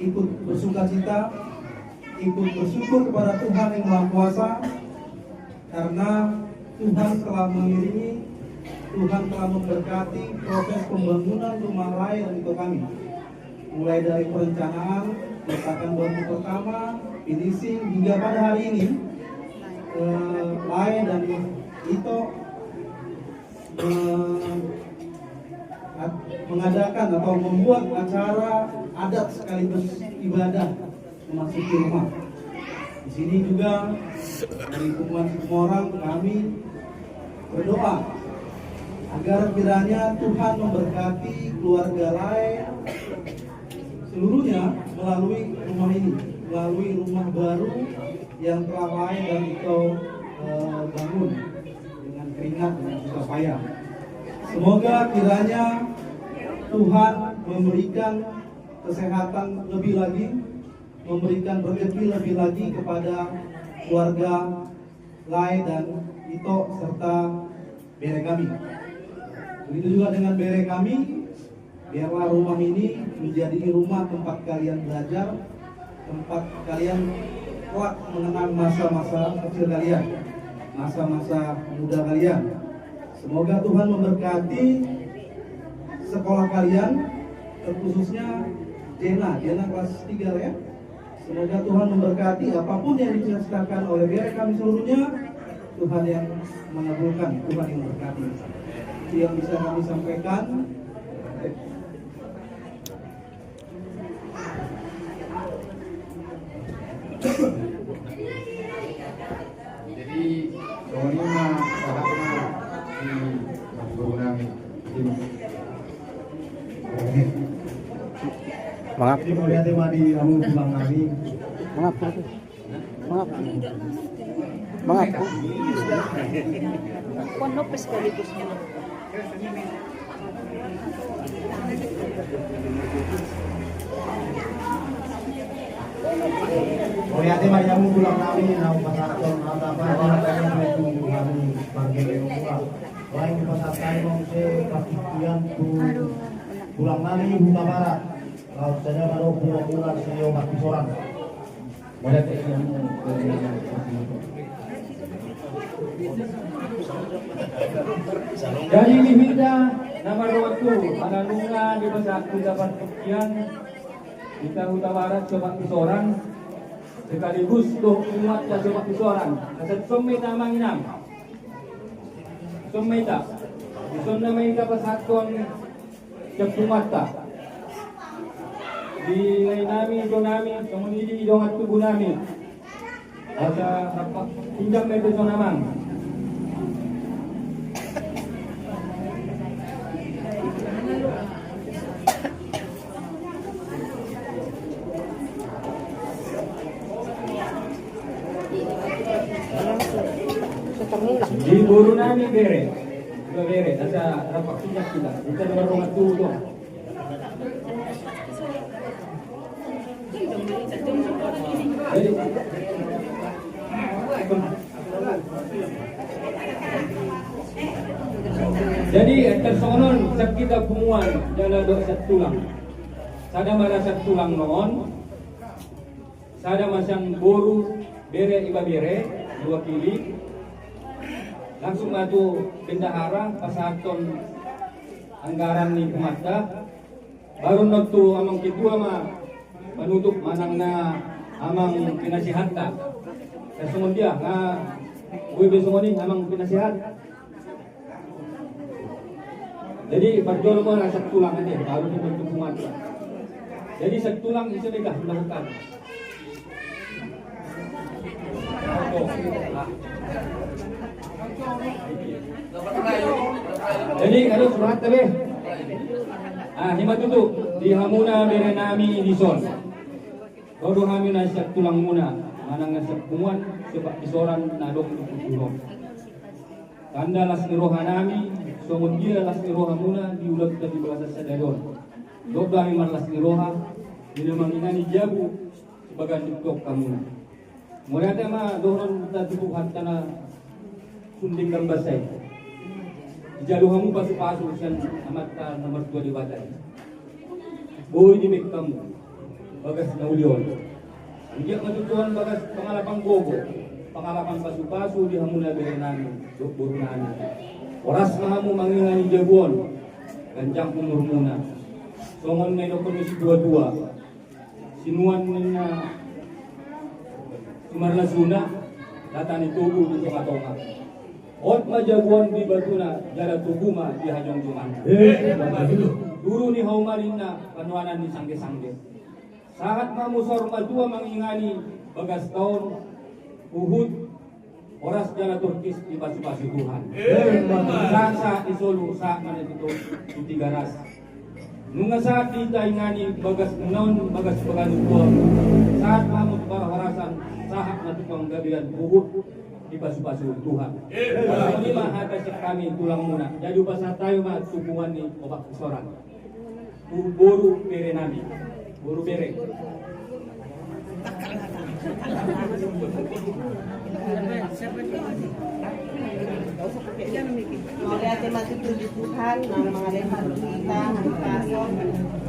ikut bersukacita, ikut bersyukur kepada Tuhan yang Maha Kuasa karena Tuhan telah mengiringi, Tuhan telah memberkati proses pembangunan rumah Lae dan Ito kami. Mulai dari perencanaan, peletakan bambu pertama, finishing, hingga pada hari ini, eh, Lae dan Ito, eh, at-, mengadakan atau membuat acara adat sekaligus ibadah memasuki rumah. Di sini juga dari Punguan Situmorang kami berdoa agar kiranya Tuhan memberkati keluarga Lae seluruhnya melalui rumah ini, melalui rumah baru yang telah Lae dan Ito, eh, bangun dengan keringat, dengan susah payah. Semoga kiranya Tuhan memberikan kesehatan lebih lagi, memberikan rezeki lebih lagi kepada keluarga Lae dan Ito serta bere kami. Begitu juga dengan bere kami, biarlah rumah ini menjadi rumah tempat kalian belajar, tempat kalian kelak mengenang masa-masa kecil kalian, masa-masa muda kalian. Semoga Tuhan memberkati sekolah kalian, terkhususnya Jena, Jena kelas tiga ya. Semoga Tuhan memberkati apapun yang dicita-citakan oleh bere kami seluruhnya. Tuhan yang mengabulkan, Tuhan yang memberkati. Itu yang bisa kami sampaikan. Jadi, songon i ma sahatna di guru nami. Mangap. Jadi, mauliate ma di hamu tulang nami. Mangap. Mangap. Mangap. Kuan nopo sekaligus. Mauliate ma di hamu tulang nami, naung pasahathon hata parjolo tu hami marga Leonua. Lain dipasahat hami muse partingkian tu tulang nami Hutabarat. Laos sadia ma dohot punguan muna si Opat Pisoran. Jadi di hita na mardongan tu, ala nunga dipasahat hita partingkian, hita Hutabarat si Opat Pisoran, sekaligus dohot punguanta si Opat Pisoran. Asa dison ma hita, amang inang. Dison ma hita. Dison ma hita pasahathon sian punguanta. Di lae nami, ito nami, songon i di dongan tubu nami. Asa rap pinjam ma hita dison, amang. Di boru nami bere. Iba bere, asa rap pinjam hita. Hita na mardongan tubu. Jadi, tarsongon on, sian hita punguan jala dohot sian tulang. Sada ma ra sian tulang on, sada ma sian boru, bere, iba bere, diwakili. Langsung ma tu bendahara, pasahathon anggaran ni punguanta. Baru nontu amang ketua ma panutup manang na amang penasehatta. Tarsongon dia, na boi be songon i amang penasehat. Jadi parjolo ma ra sian tulang ate, baru nontu punguanta. Jadi sian tulang ise be, ga, melakukan. Jadi, ado surat be. Ah, ima tutu, di hamuna bere nami dison. Ro do hami na sian tulang muna, manang na sian punguan, si Opat Pisoran na adong di punguan. Tanda las ni roha nami, songon dia las ni roha muna di ulaonta di bagasan sadari on. Dohot do hami marlas ni roha, di na mangingani jabu, sibagas didok hamuna. Mauliate ma dohononta tu Tuhanta na sun denggan basa i. Dijalo hamu pasupasu sian Amanta na martua Debata i. Boi dibahen hamu bagas na uli on. Anggiat ma tutu on bagas pangalapan gogo, pangalapan pasupasu di hamuna bere nami dohot boru nami. Horas ma hamu mangingani jabu on, ganjang umurmuna. Songon na nidokhon ni situatua, sinuan ninna simarlasuna, lata ni togu di tongatonga. Hot ma jabu on di batuna, jala togu ma di hajongjonganna. Eh, eh, eh. Turu ni hauma ninna panuanan ni sanggesangge. Sahat ma hamu saur matua mangingani bagasta on, huhut horas jala turkis dipasupasu Tuhan. Eh, sahat, sahat di solu, sahat ma di toru, di Tigaras. Nunga sahat di tainga ni bagas naon bagas panganutuan, sahat ma hamu tu parhorasan, sahat ma tu panggabean huhut dipasupasu Tuhan. Songon i ma hata sian hami tulangmuna. Jadi hupasahat hami ma tu punguan ni opat pisoran. Tu boru bere nami. Boru bere. Mauliate ma tutu di Tuhan na mangalehon tu hita hita on.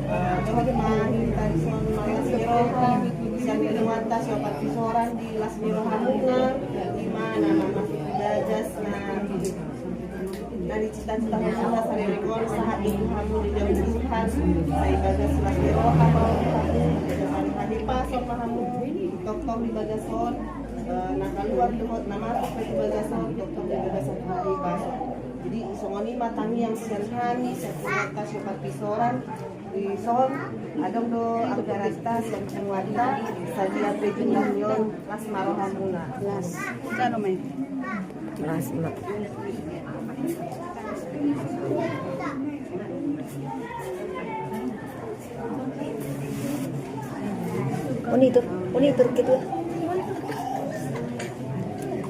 Eh, dohot ma hita dison marlas ni roha sian inonganta siopat pisoran di las ni rohamuna, ima na, na masuk di bagas na na dicita-cita hamu na saleleng on, sahat do tu hamu dijou Tuhan, sai bagas las ni roha ma hamu, sai hahipason ma hamu, tongtong di bagas on, eh, na kaluar dohot na masuk pe tu bagas on, tongtong di bagas on hahipason. Jadi songon i ma tangiang sian hami, sian inonganta siopat pisoran, dison, adong do anggaranta sian punguanta, sadia pe jumlah ni on, las ma rohamuna. Las. Las ma. Monitor, monitor ketua.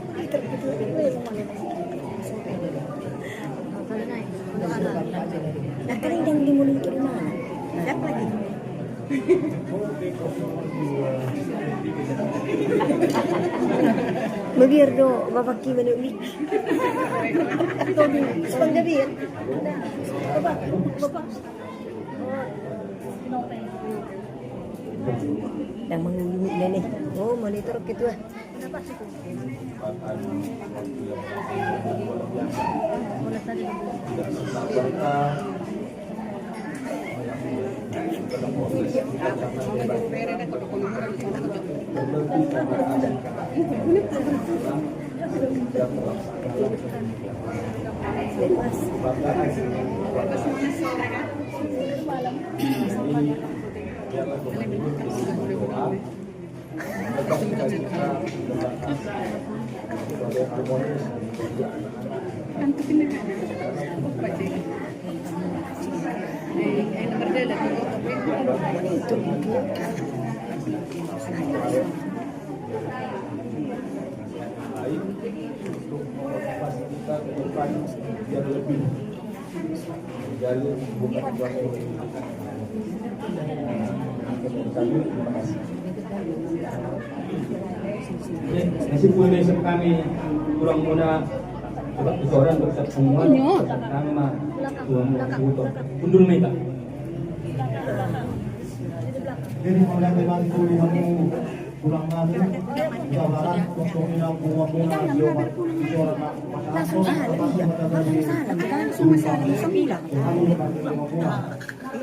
Monitor ketua. Nah, kan yang di monitor mana? Siapa lagi? Mabiar do bapak ki manu mik. Tobi, sepang gabian. Bapak, bapak. Yang mengulumi ini. Oh, monitor ketua. Nasib pun besok kami kurang muna coba kesoran untuk sepunguan sama tuan muda. Undul meta. Jadi mulai dengan tulisanmu. Kurang ajar, jabatan untuk menyampung pemula siopat pisoran. Langsung salam, iya. Langsung salam, langsung bilang.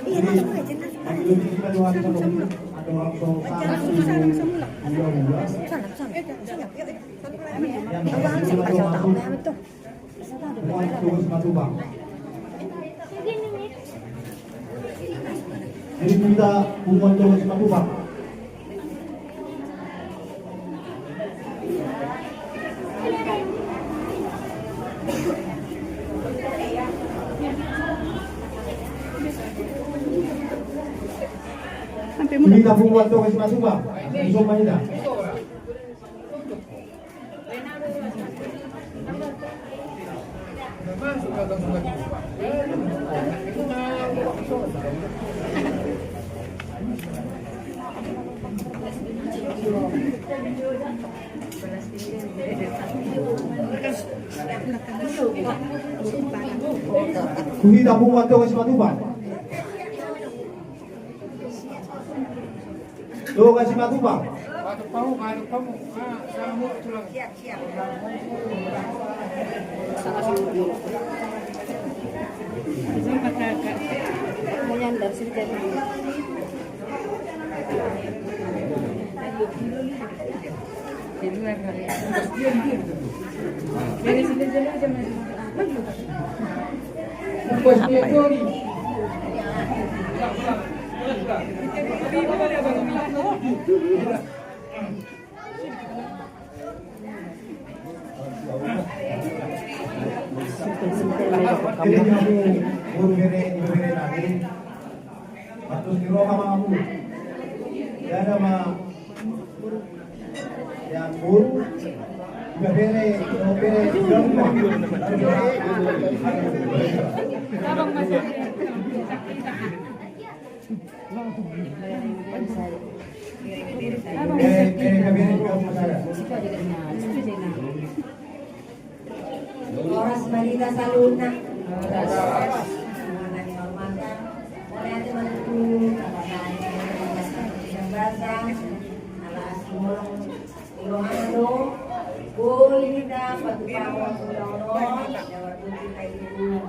Iya, langsung aja, langsung aja. Langsung salam, langsung bilang. Salam, salam. Salam, salam. Yang pertama, Punguan Toga Simatupang. Jadi kita Punguan Toga Simatupang. Kita Punguan Toga Simatupang. Langsung aja. Kuhita Punguan Toga Simatupang. Toga Simatupang. Terus di roha ma guru. Dia ada ma yang guru. Juga bere, bere. Horas ma di hita saluhutna. Horas. Mauliate ma tutu. Ala asi molo di rohana do boi hita patupaon ulaon on. Jawa tutu ai tutu.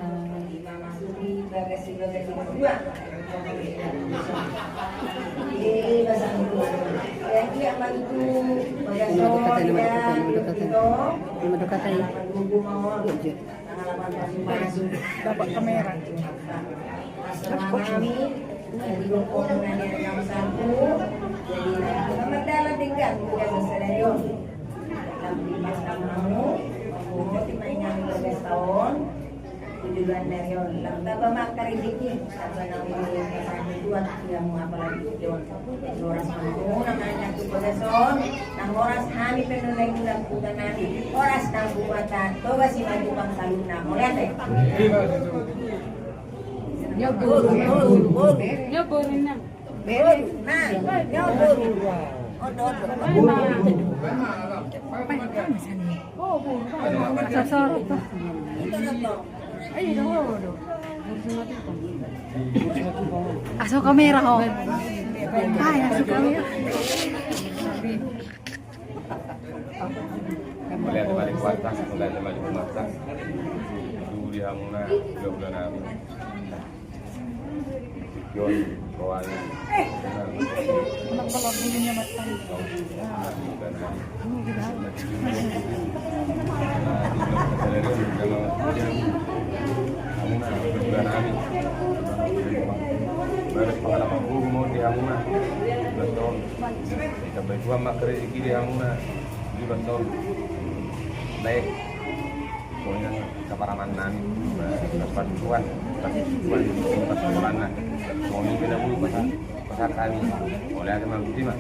Ima masuk di bagas, di bagas di kedua. Jadi bagas itu bagas. Dapat kamera. Dapat kamera. Jadi, selamat datang di Gang Muda Bersadarion. Tapi pas kamu, aku mau mainan bagas taon. Tujuan dari on, lam taba ma angka rezeki, taba na uli pasangan tuat, dia mau apa lagi tujuan. Horas ma guru, nang anak tu bagas on, nang horas hami pe nang lain ulang puta nami, horas nang bupata Toga Simatupang saluhutna, mauliate. Nyo boru, nyo boru, boru. Nyo boru, nang. Boru, nang. Nyo boru. Odo, odo. Sosoro. Ayo, odo, odo. Aso kamera ho. Ay, aso kamera. Mauliate ma di kuarta, mauliate ma di kuarta. Itu di hamuna, juga udah nami. Yon, kawan. Kenapa lagunya matang? Baru pengalaman guru mau di hamuna. Betul. Ditambahi Tuhan ma angka rezeki di hamuna. Di betul. Baik. Pokoknya kaparaman nami. Pas Tuhan, pas Tuhan, pas Tuhan. Mau mimpi na bulu pas, pas kami. Mauliate ma, bukti ma.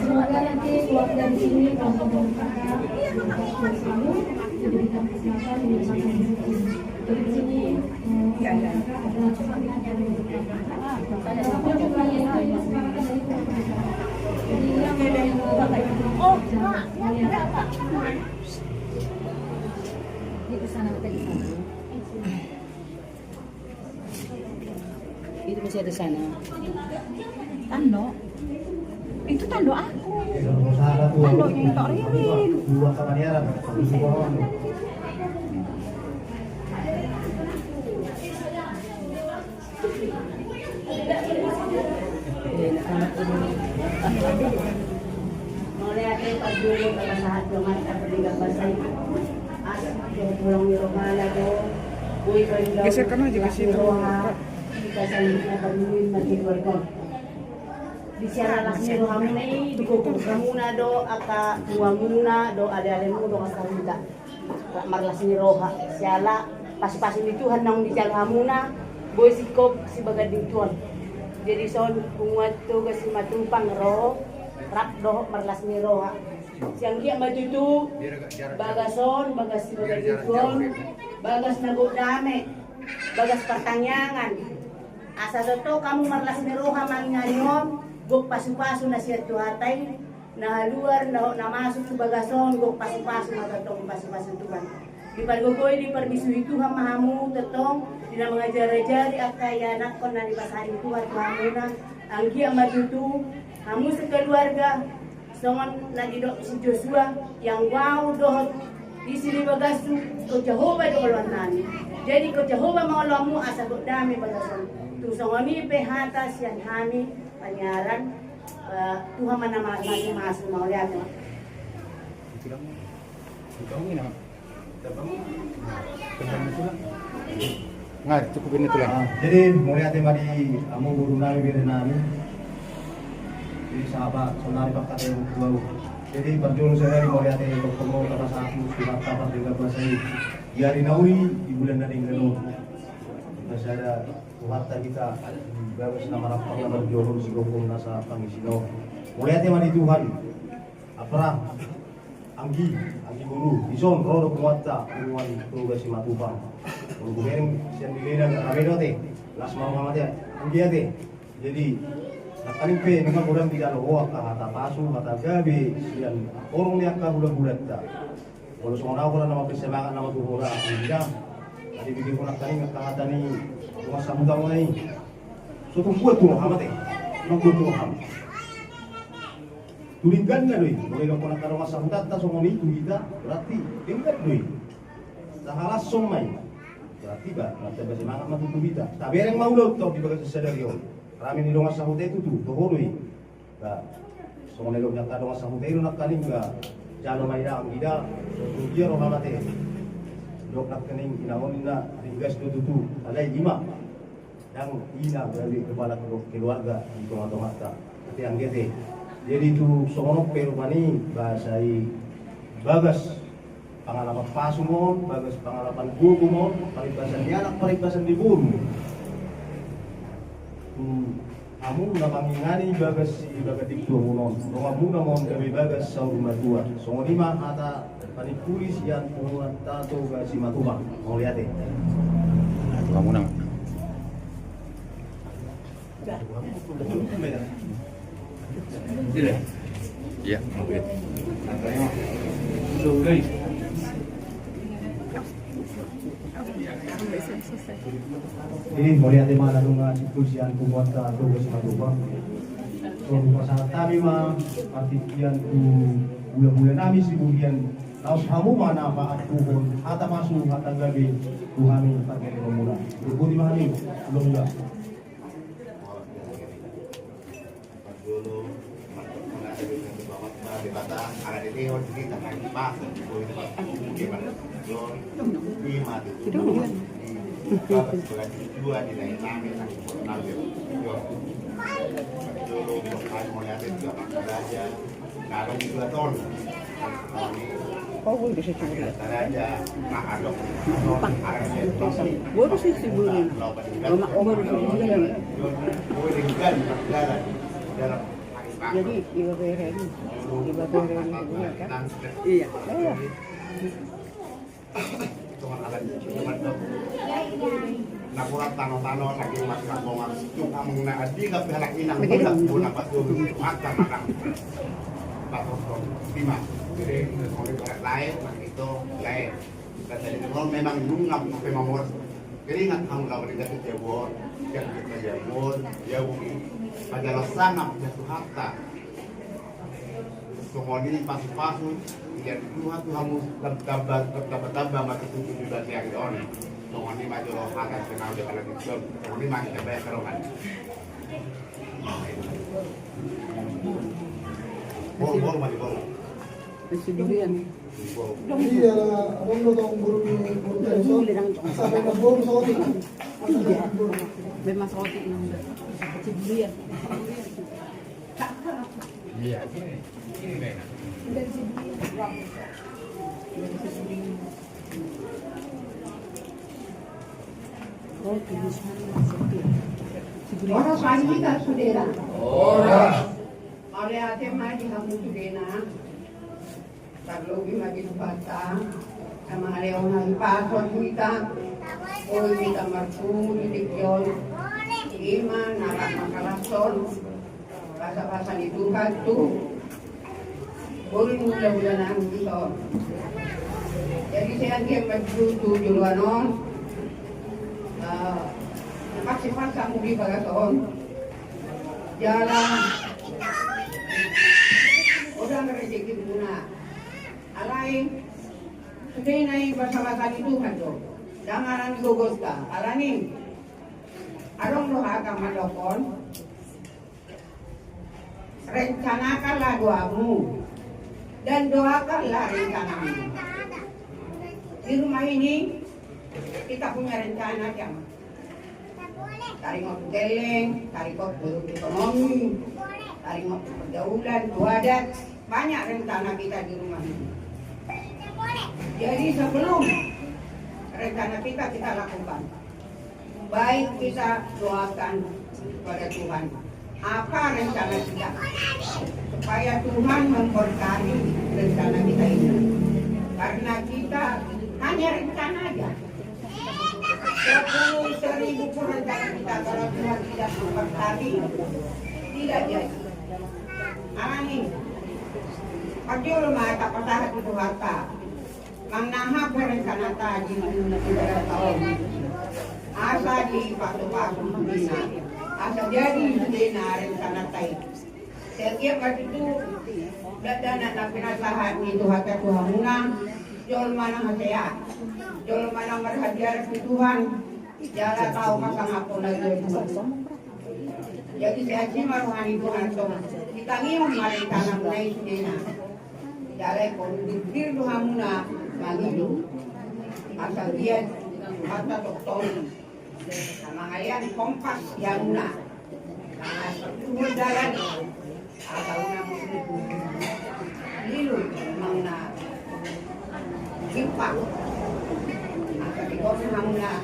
Semoga nanti keluar dari sini, kalau mau berkata, selalu diberikan kesehatan, diberikan rezeki. Dari sini, eh, saya kira ada kesempatan yang lebih baik. Ada kesempatan yang lebih baik. Jadi, yang, eh, oh, Pak, ya, Pak. Di sana, kita di sana. Itu masih ada sana. Tando. Itu tando aku. Tando yang Tok Ririn. Mauliate, parjolo, pasahat jo ma di basa i. Asa jo pulang di rohana do. Geserkan aja ke situ, Pak. Di siala las ni rohamuna i, di gokhon hamuna do angka tuamuna do, alealemuna do angka hita. Rap marlas ni roha, siala pasupasu ni Tuhan naung dijalo hamuna, boi singkop sibaganding tu on. Jadi son, punguan Toga Simatupang ro, rap dohot marlas ni roha. Sian dia ma tutu, bagas on, bagas sibaganding tu on, bagas na gok dame, bagas partangiangan. Asa tongtong hamu marlas ni roha mangihani on, gok pasupasu na sian Tuhanta i, na haluar, na, na masuk tu bagas on, gok pasupasu ma tongtong, pasupasu Tuhan. Dipargogoi, diparbisuhi Tuhan ma hamu tongtong, di na mangajarajari angka ianakhon na dipasari Tuhan tu hamuna, anggiat ma tutu, hamu sekeluarga, songon na didok si Josua, ianggo au dohot isi ni bagashu, ingkon Jahowa do oloannami. Jadi ingkon Jahowa ma oloanmu asa gok dame bagas on. Tung songon i pe hata sian hami, panyaran, Eh, Tuhan ma na ma-, ma-, mauliate ma. Nga, cukup ini tulang. Ah, jadi mauliate ma di hamu boru nami, bere nami. Jadi sahabat, saudari pakat yang kedua. Jadi parjolo sahali mauliate, bertemu kata satu, surat kabar dengan bahasa ini. Di hari nauli, di bulan na denggan on. Masih ada Tuhanta hita, di bagas na marampang na marjolo, di gokhon nasa pangisina on. Mauliate ma di Tuhan. Apra, anggi, anggi boru, dison, ro do punguanta, punguan Toga Simatupang. Molo hubereng, sian di lena, gak kami dote, las mau mama te, anggi ate. Jadi, nangkaning pe, nunga godang dijalo ho, angka hata pasu, hata gabe, sian horong ni angka hulahulanta. Molo songon au hona na mambahen semangat nama tu hona anggi da. Jadi bikin hona tani angka hata ni dongan sahuta on i. So tung buat tu roham ate. Nang buat tu roham. Tu dengganna do i. Molo didok hona angka dongan sahutanta songon i tu hita, berarti denggan do i. Sahalashon ma i. Berarti ba, berarti ba semangat ma tutu hita. Tabereng ma ulaonta di bagasan sadari on. Rame ni dongan sahuta i tutu, toho do i. Ba, songon na didok ni angka dongan sahuta i do nangkaning ba, jalo ma i da anggi da, so tung dia roham ate. Didok nangkaning inang on ninna, ringgas do tutu, alai i ma. Ndang i na gabe kepala keluarga di tongah-tongahta. Ate anggi ate. Jadi tu songon on pe rupani, ba sai bagas pangalapan pasum on, bagas pangalapan gogo on, parimbasan ni anak, parimbasan ni boru. Hmm, hamu na mangingani bagas si bagas di tuamu on, donganmuna ma on gabe bagas saur matua. Songon i ma hata panimpuli sian punguanta Toga Simatupang. Mauliate. Tuamuna ma. Iya, oke. Jadi, mauliate ma na nunga simpul sian punguanta Toga Simatupang. So hupasahat hami ma partingkian tu hulahula nami sibuhian. Laos hamu ma na paampuhon hata pasu, hata gabe tu hami pargellengonmuna. Dipuji ma hami hulahula. Boru si, si boru. Boru si, si boru. Jadi, iba bere ni. Iba bere ni, kan? Iya. Iya. Napuran tano-tano lagi mas kapongan. Cuma mengena adinga pihak inang budak guna batu mata makan. Batu lima. Jadi, kalau lain, itu lain. Jadi, memang nunga pakai mamor. Keringat hamu lawan di dapet jabu on, yang kita jabu on, jabu i. Pajalo sangap jatuh harta. Songon i pasu-pasu, ia di Tuhan tu hamu tambah, tambah, tambah mati tujuh di bati ari on. Songon i ma jolo hata kenal di pala di Tuhan. Songon i ma kita bayar kerongan. Bol, bol, mati bol. Nasi durian. Iya, abang lo tau burung ni, burung tadi so. Sampai ke burung saotik. Iya. Memang saotik nang. Nasi durian. Iya, ini, ini enak. Horas ma di hita sudena. Horas. Mauliate ma di hamu sudena. Tarlobi ma di Tuhanta na mangalehon hahipason tu hita. Boi hita marpungu di tingki on. Ima na rap mangkalashon basabasa ni Tuhan tu boru ni hulahula nami dison. Jadi sai anggiat ma tu joloan on, eh, na paksi-paksi hamu di bagas on. Jala godang rezekimuna. Alai sudena i basabasa ni Tuhan do. Ndang ala ni gogonta. Alani adong do hata mandokkon. Rencanakanlah doamu dan doakanlah rencanamu. Di rumah ini kita punya rencana, Jang. Taringot tu gelleng, taringot tu ekonomi, taringot tu pergaulan, tu adat. Banyak rencana kita di rumah ini. Jadi sebelum rencana kita, kita lakukan, baik kita doakan kepada Tuhan. Apa rencana kita? Supaya Tuhan memberkati rencana kita ini. Karena kita hanya rencana aja. Sepuluh seribu pun rencana kita, kalau Tuhan tidak memberkati, tidak jadi. Alani, parjolo ma tapasahat tu Tuhanta. Manang aha pe rencananta di, di dalam tahun. Asa dipasupasu sudena. Asa jadi sudena rencananta i. Setiap waktu itu, dakdanak na pinasahat ni Tuhanta tu hamuna, jolma na hasea, jolma na marhabiaran tu Tuhan, jala tau pasangaphon na di Tuhan. Jadi, sehat ma roha ni Tuhan, tong ditangihon ma rencanamuna i sudena. Jala ingkon dibir do hamuna mangido. Asa dia Tuhanta tongtong na mangalean kompas di hamuna. Mangasuhon dalan. Asa unang lilu manang na simpang. Asa tigor hamuna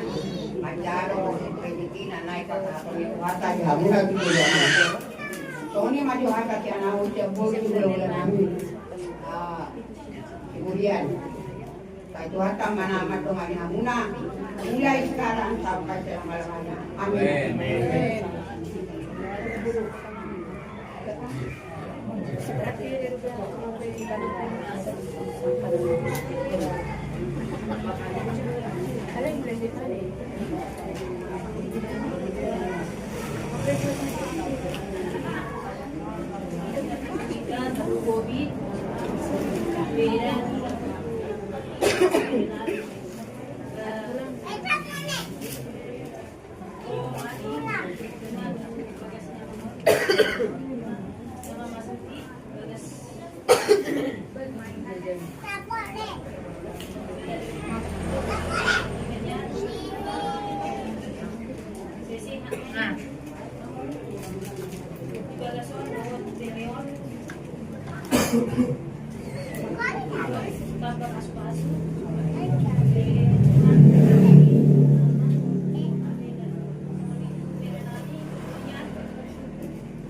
manjalo rejeki na naeng pasahaton ni Tuhanta di hamuna tu joloan on. Songon i ma jo hata sian ahu, sian boru tu hulahula nami. Ah, kemudian sai Tuhanta ma na mandongani hamuna mulai sekarang sampai selama-lamanya. Amin. Amin.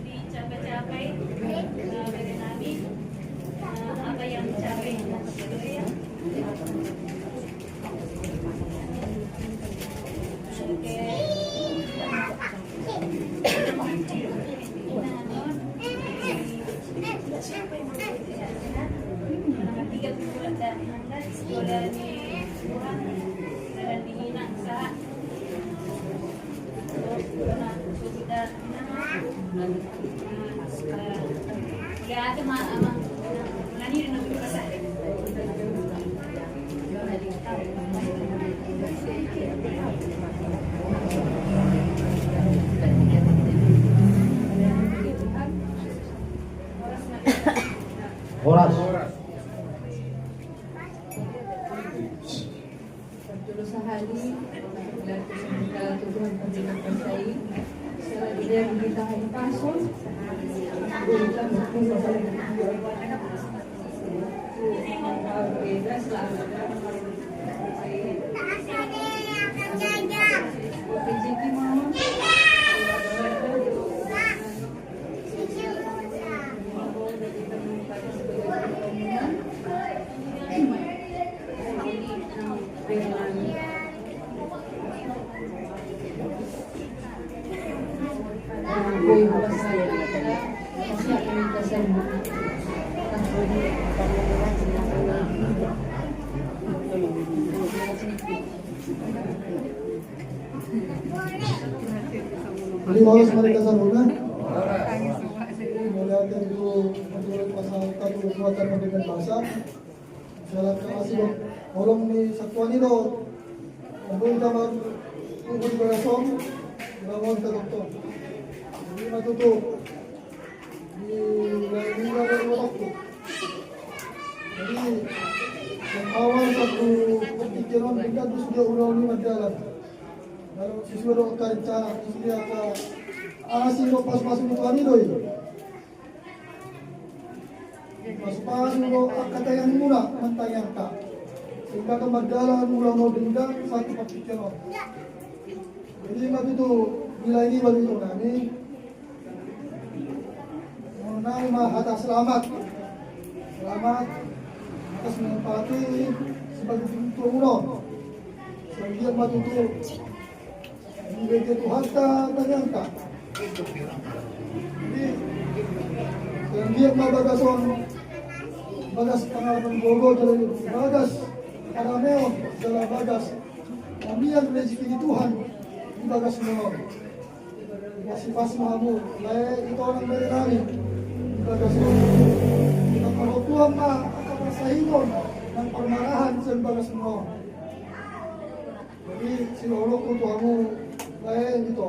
Dicapai-capai, eh, bere nami, eh, apa yang dicapai. Oke. Tiga puluh bulan dan sekolah di Tuhan, dan di Minang, sa. Horas. Parjolo sahali, laku sementara tu Tuhan pembina kuasa i, sala di dalam kita hari pasol, kita berkumpul pada hari. Oke, selamat. Oke, jadi mama. Jadi, horas ma di hita saluhutna. Mauliate tu, tu pasangaphon, tu Tuhan, tu panggabean basa. Jala asi do holong ni santuan i do. Ambo hita ma, tubu di bagasan on, dibangun hita tongtong. Jadi, ma tutu. Di lae ni do uloku. Jadi, sian awal sahat tu partingkian on, denggan do sude ulaon i mardalan. Lalu sesuai do angka rencana, sesuai angka asi do, pasupasu ni Tuhan i do i. Pasupasu do angka tangiangmuna, mantangiangka. Sehingga angka mardalan ulaon on denggan sahat tu partingkian on. Jadi, ma tutu di lae ni baru itu nami. Mohon nami ma hata selamat. Selamat atas menempati sebagai pemimpin umroh. Sanggiat ma tutu dibege Tuhanta tangiangta. Jadi, sanggiat ma bagas on, bagas pangalaman gogo, jala bagas harameon, jala bagas hamian rejeki ni Tuhan di bagas umroh. Pasupasu ma hamu, lae Ito nang bere nami. Di bagas on, nang marhot Tuhan ma angka parsahiton nang parmarahan sian bagas umroh. Jadi, silohoku tu hamu, lae Ito.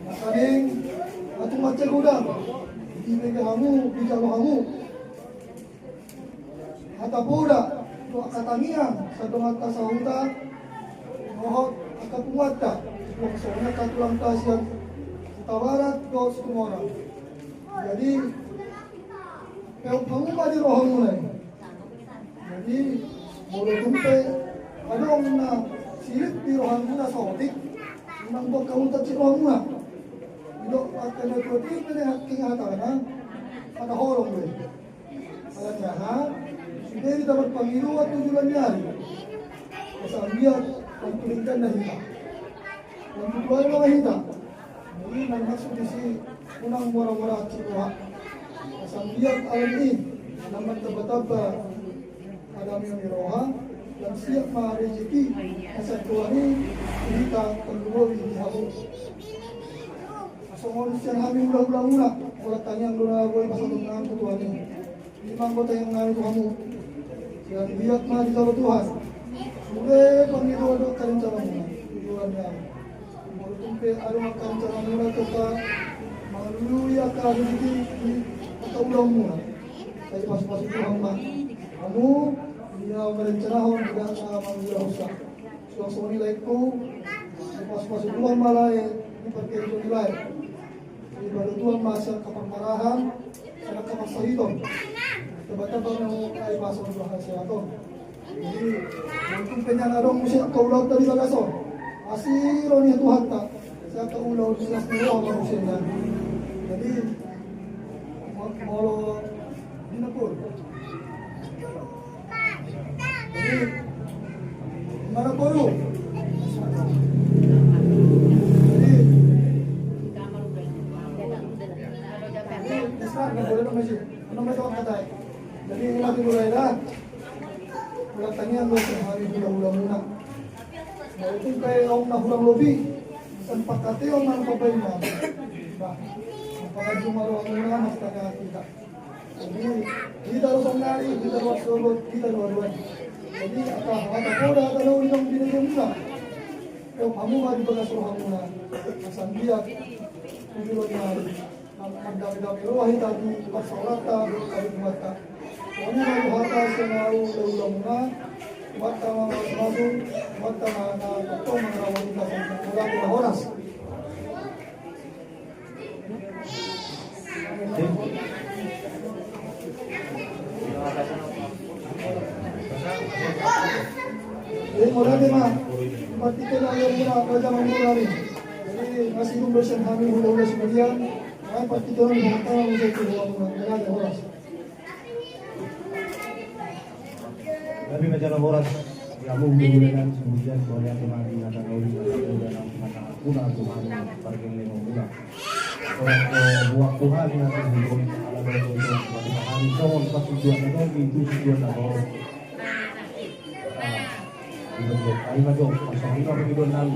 Nangkaning, na tung mansai godang dibege hamu, dijalo hamu. Hata poda dohot angka tangiang sian donganta sahuta dohot angka punguanta, suang songon i angka tulangta sian Hutabarat dohot Situmorang. Jadi, peop hamu ma di rohamuna i. Jadi, molo tung pe adong na silip di rohamuna saotik, unang boan hamu tarsik rohamuna. Didok angka na tuatua pe, nangkin hatana, hata holong do i. Alani aha? Sude didapot pangidoan tu joloan ni ari. Asa anggiat lam tu denggan na hita, lam tu tuatua na hita. Jadi, na maksud disi, unang mora-mora tarsik roha. Asa anggiat alani i, na martambatamba harameon ni roha, lam siap ma rejeki na sian Tuhan i tu hita, tarlumobi di hamu. Songon sian hami hulahulamuna, holan tangiang do na boi pasahaton nami tu Tuhan i. Ima anggo tangiang nami tu hamu. Asa anggiat ma dijalo Tuhan sude pangidoan dohot angka rencanamuna tu joloan ni ari. Molo tung pe adong angka rencanamuna tongka mangalului angka rejeki di angka ulaonmuna, sai pasupasu Tuhan ma hamu di na marencanahon, di na mangulahonsa. Suang songon i laengku, sai pasupasu Tuhan ma lae di partingkian on lae. Dipado Tuhan ma sian angka parmarahan, sian angka parsahiton. Tambatamba ma hamu lae pasogit angka hasehaton. Jadi, molo tung pe nian adong muse angka ulaonta di bagas on, asi roha ni Tuhanta sian angka ulaon, silas ni roha ma muse nian. Jadi, mo-, molo di na boru. Jadi, di na boru. Jadi, jadi, di sana, di na boru, di na masih. Di na masih angka tai. Jadi, ima tutu lae da. Holan tangiang do sian hami hulahulamuna. Molo tung pe adong na hurang lobi, sian pangkataion nang pambahenan, bah, pangajum ma rohamuna, martangiang hita. Jadi, hita do saonari, hita do marsogot, hita do haduan. Jadi, angka hata poda, hata na uli naung binahenmuna, peop hamu ma di bagas rohamuna. Asa anggiat tu joloan ni ari, mandamedame roha hita di parsaoranta dohot parhutanta. Songon i ma hata sian hami hulahulamuna. Tuhanta ma na pasupasu, Tuhanta ma na tongtong mangaramoti hita. Mauliate ma, horas. Jadi, mauliate ma. Partingkian on, mauliate ma, raja, mauliate ma. Jadi, na sidung do sian hami hulahula Sibulian. Ai partingkian on, mauliate ma. Mauliate, horas. Gabe ma jala horas di hamu hulahula nami Sibulian, mauliate ma di hata na uli, hata na uli, na hata na uli, Tuhan pargellengonmuna. Horas do buat Tuhan na Sibulian, ala do do do, mauliate ma hami songon parsituan na tonggi tu situan na tolu. Ah, ima jo, ima jo, parsongon i ma pangidoan nami.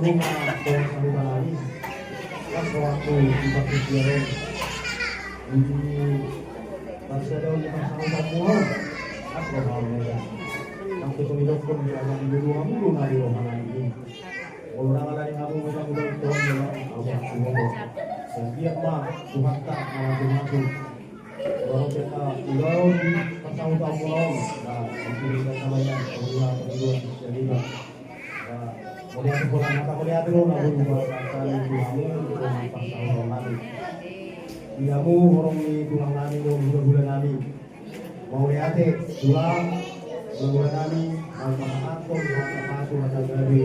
Molo na bangsa huta nami, las rohangku di partingkian on. Di bangsa daun di bangsa huta mual, las rohangku. Nang ketua di dokon di anak di dua mulu na di roha nami. Molo na ngalani hamu bangsa huta on, molo abu aku molo. Dan dia ma Tuhanta na maju-maju. Mauliate ma di pasahuton muna on. Nah, di sini kita sama ya, mauliate ma di sini. Nah, mauliate ma di sini, mauliate ma di sini. Di hamu horong ni tulang nami, horong hulahula nami. Mauliate, tulang, tulang nami, mauliate, hata pasu, hata gabe.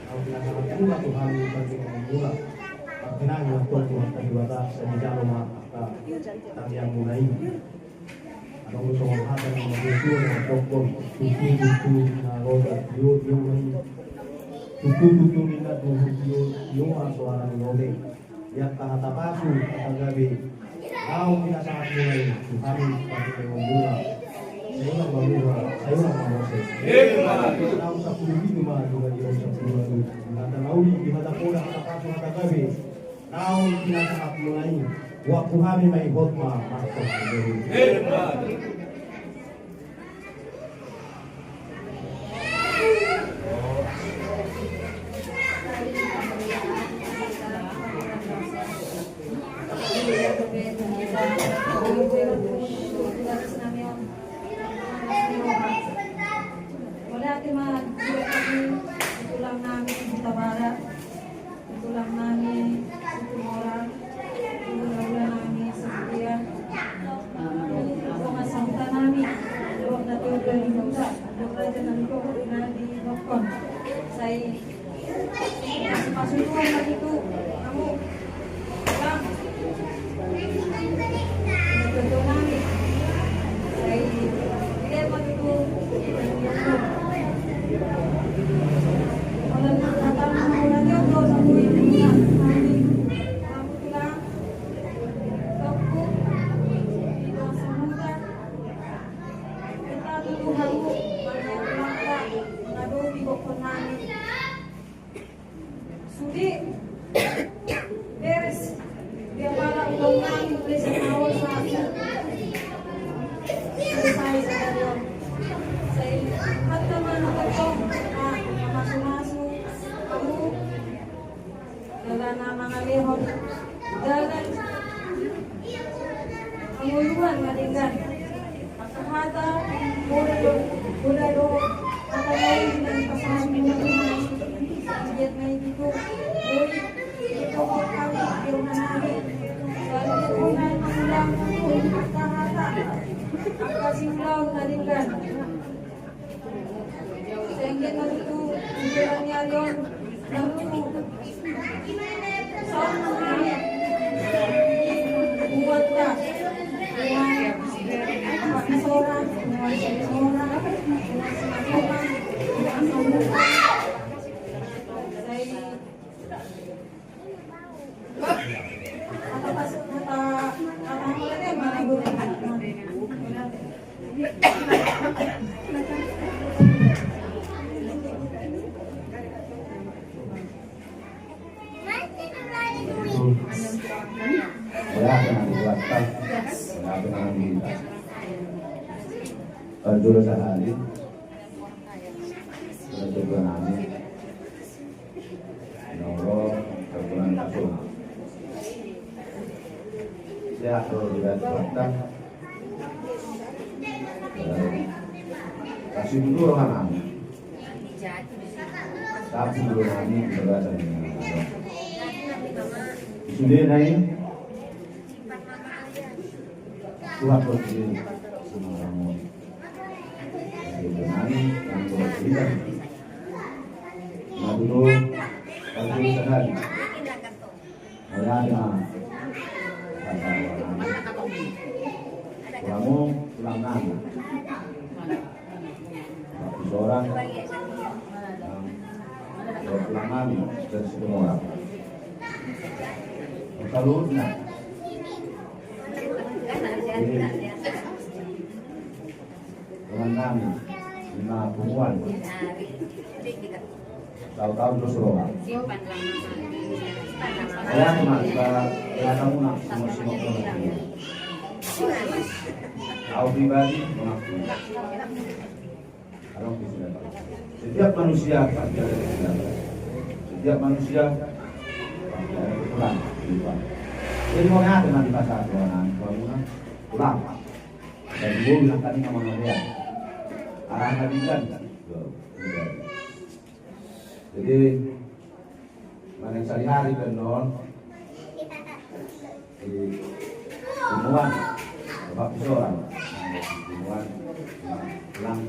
Mauliate, hata gabe, Tuhan, bagi mula. Tapi nang, waktu Tuhan, tadi batas, saya jalo, ma, angka tangiang muna i. Adong songon hata na martutur na mandok, tutu, tutu, na loja, tio, tio, tutu, tutu, ninna tuhu, tio, tio, ma soara ni loja. Di angka hata pasu, hata gabe, naung pinasahat muna i, tu hami, partingkian muna. Sai unang ma mura, sai unang ma mose. Naung sampulu pitu ma, tu gabe on sampulu pitu. Hata na uli, di hata poda, hata pasu, hata gabe. Naung pinasahat muna i, waktu hami ma i hot ma, marhot ma i. Mauliate ma, tulang nami, Hutabarat. Tulang nami, Situmorang, hulahula nami, Setia, dongan sahuta nami, dohot na tio dari huta, dohot raja nami, dohot na di Bokkon. Sai, pasu-pasu Tuhan lagi tu, kamu, bang. Sude beres. Dia pala ulang nami mulai sataon satu. Selesai sataon. Sai hata mana tong, ah, masu-masu. Kamu dalan na mangalehon. Dalan. Pangoluan ma denggan. Angka hata, poda do, poda do, hata na uli na nipasahat ni Tuhan. Anggiat ma i tu, boi, di tongtong hami, di roha nami. Lalu Tuhan mangulahon angka hata, angka siulaon na denggan. Sengket na tutu, pikiran ni Alion, na tutu. Saur nami, buat ka. Buat, buat sora, buat sora, buat sora, buat sora. Sai. Wala, tenang, kuat, tenang, tenang, tenang. Jolo sahali. Jolo sahali. Noro, perkenan kasur. Sehat, Bro, tidak terpaksa. Kasih dulu roha nami. Tapi dulu nami berasa dengan Allah. Sudah nai. Tuhan berkati sama kamu. Kasih dulu nami, yang berkati. Nah, dulu, kasih dulu sahali. Mauliate ma. Tulang, tulang nami. Waktu seorang, tulang nami dari Situmorang. Saluhutna. Jadi, dengan nami, lima puluhan. Tahu-tahu terus roha. Saya cuma, saya, saya tahu nak, semua, semua orang. Tahu pribadi, mengakui. Kalau bisa, setiap manusia pasti ada kekurangan. Setiap manusia pasti ada kekurangan, lupa. Jadi, mau ngapa nanti pas saat doa nanti, kalau pulang. Dan gua bilang tadi sama dia, arah tadi kan, jadi, mana yang sehari-hari kan, non? Di Situmorang, Bapak Pisoran. Ulang,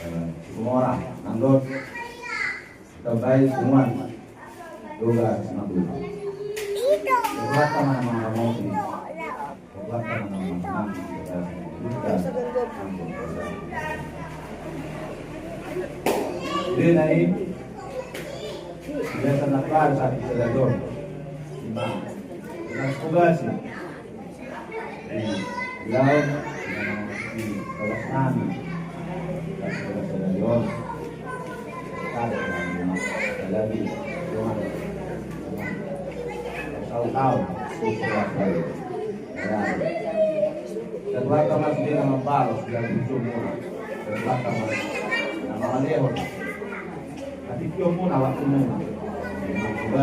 eh, Sumorang, nandot, tambai, Sumuan, Doga, Simakupa. Ketua tama nama ramoti. Ketua tama nama ramoti. Dia nai, dia sangat baru saat kita jadon. Lima. Lima sekolah sih. Di laut, di bawah nami. Di bawah nami. Ada yang ada lagi. Cuma, cuma. Tahu-tahu. Ketua tama sude na mambalos di ujungna. Ketua tama na mangalehon. Tapi kio muna waktu muna. Ketua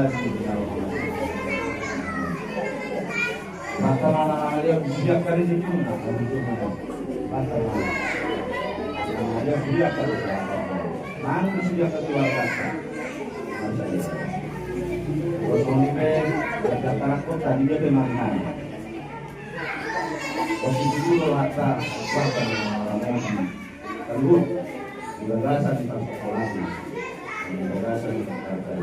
tama na mangalehon di ujungna. Ketua tama na mangalehon di ujungna. Nang di ujungna ketua tama. Bos Moni pe, kerja karakter tadi dia pe mangan. Posisi dulu rata, rata ramai. Terus, di bagasan di sekolah, di bagasan di sekolah.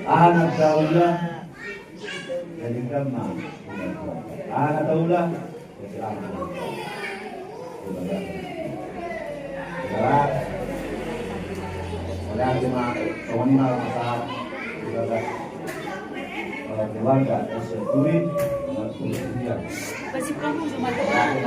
Anak daulah, jadi kama. Anak daulah, jadi anak daulah. Jadi, jadi, jadi, jadi, jadi, keluarga S Turi, kemudian Masih promo cuma doang.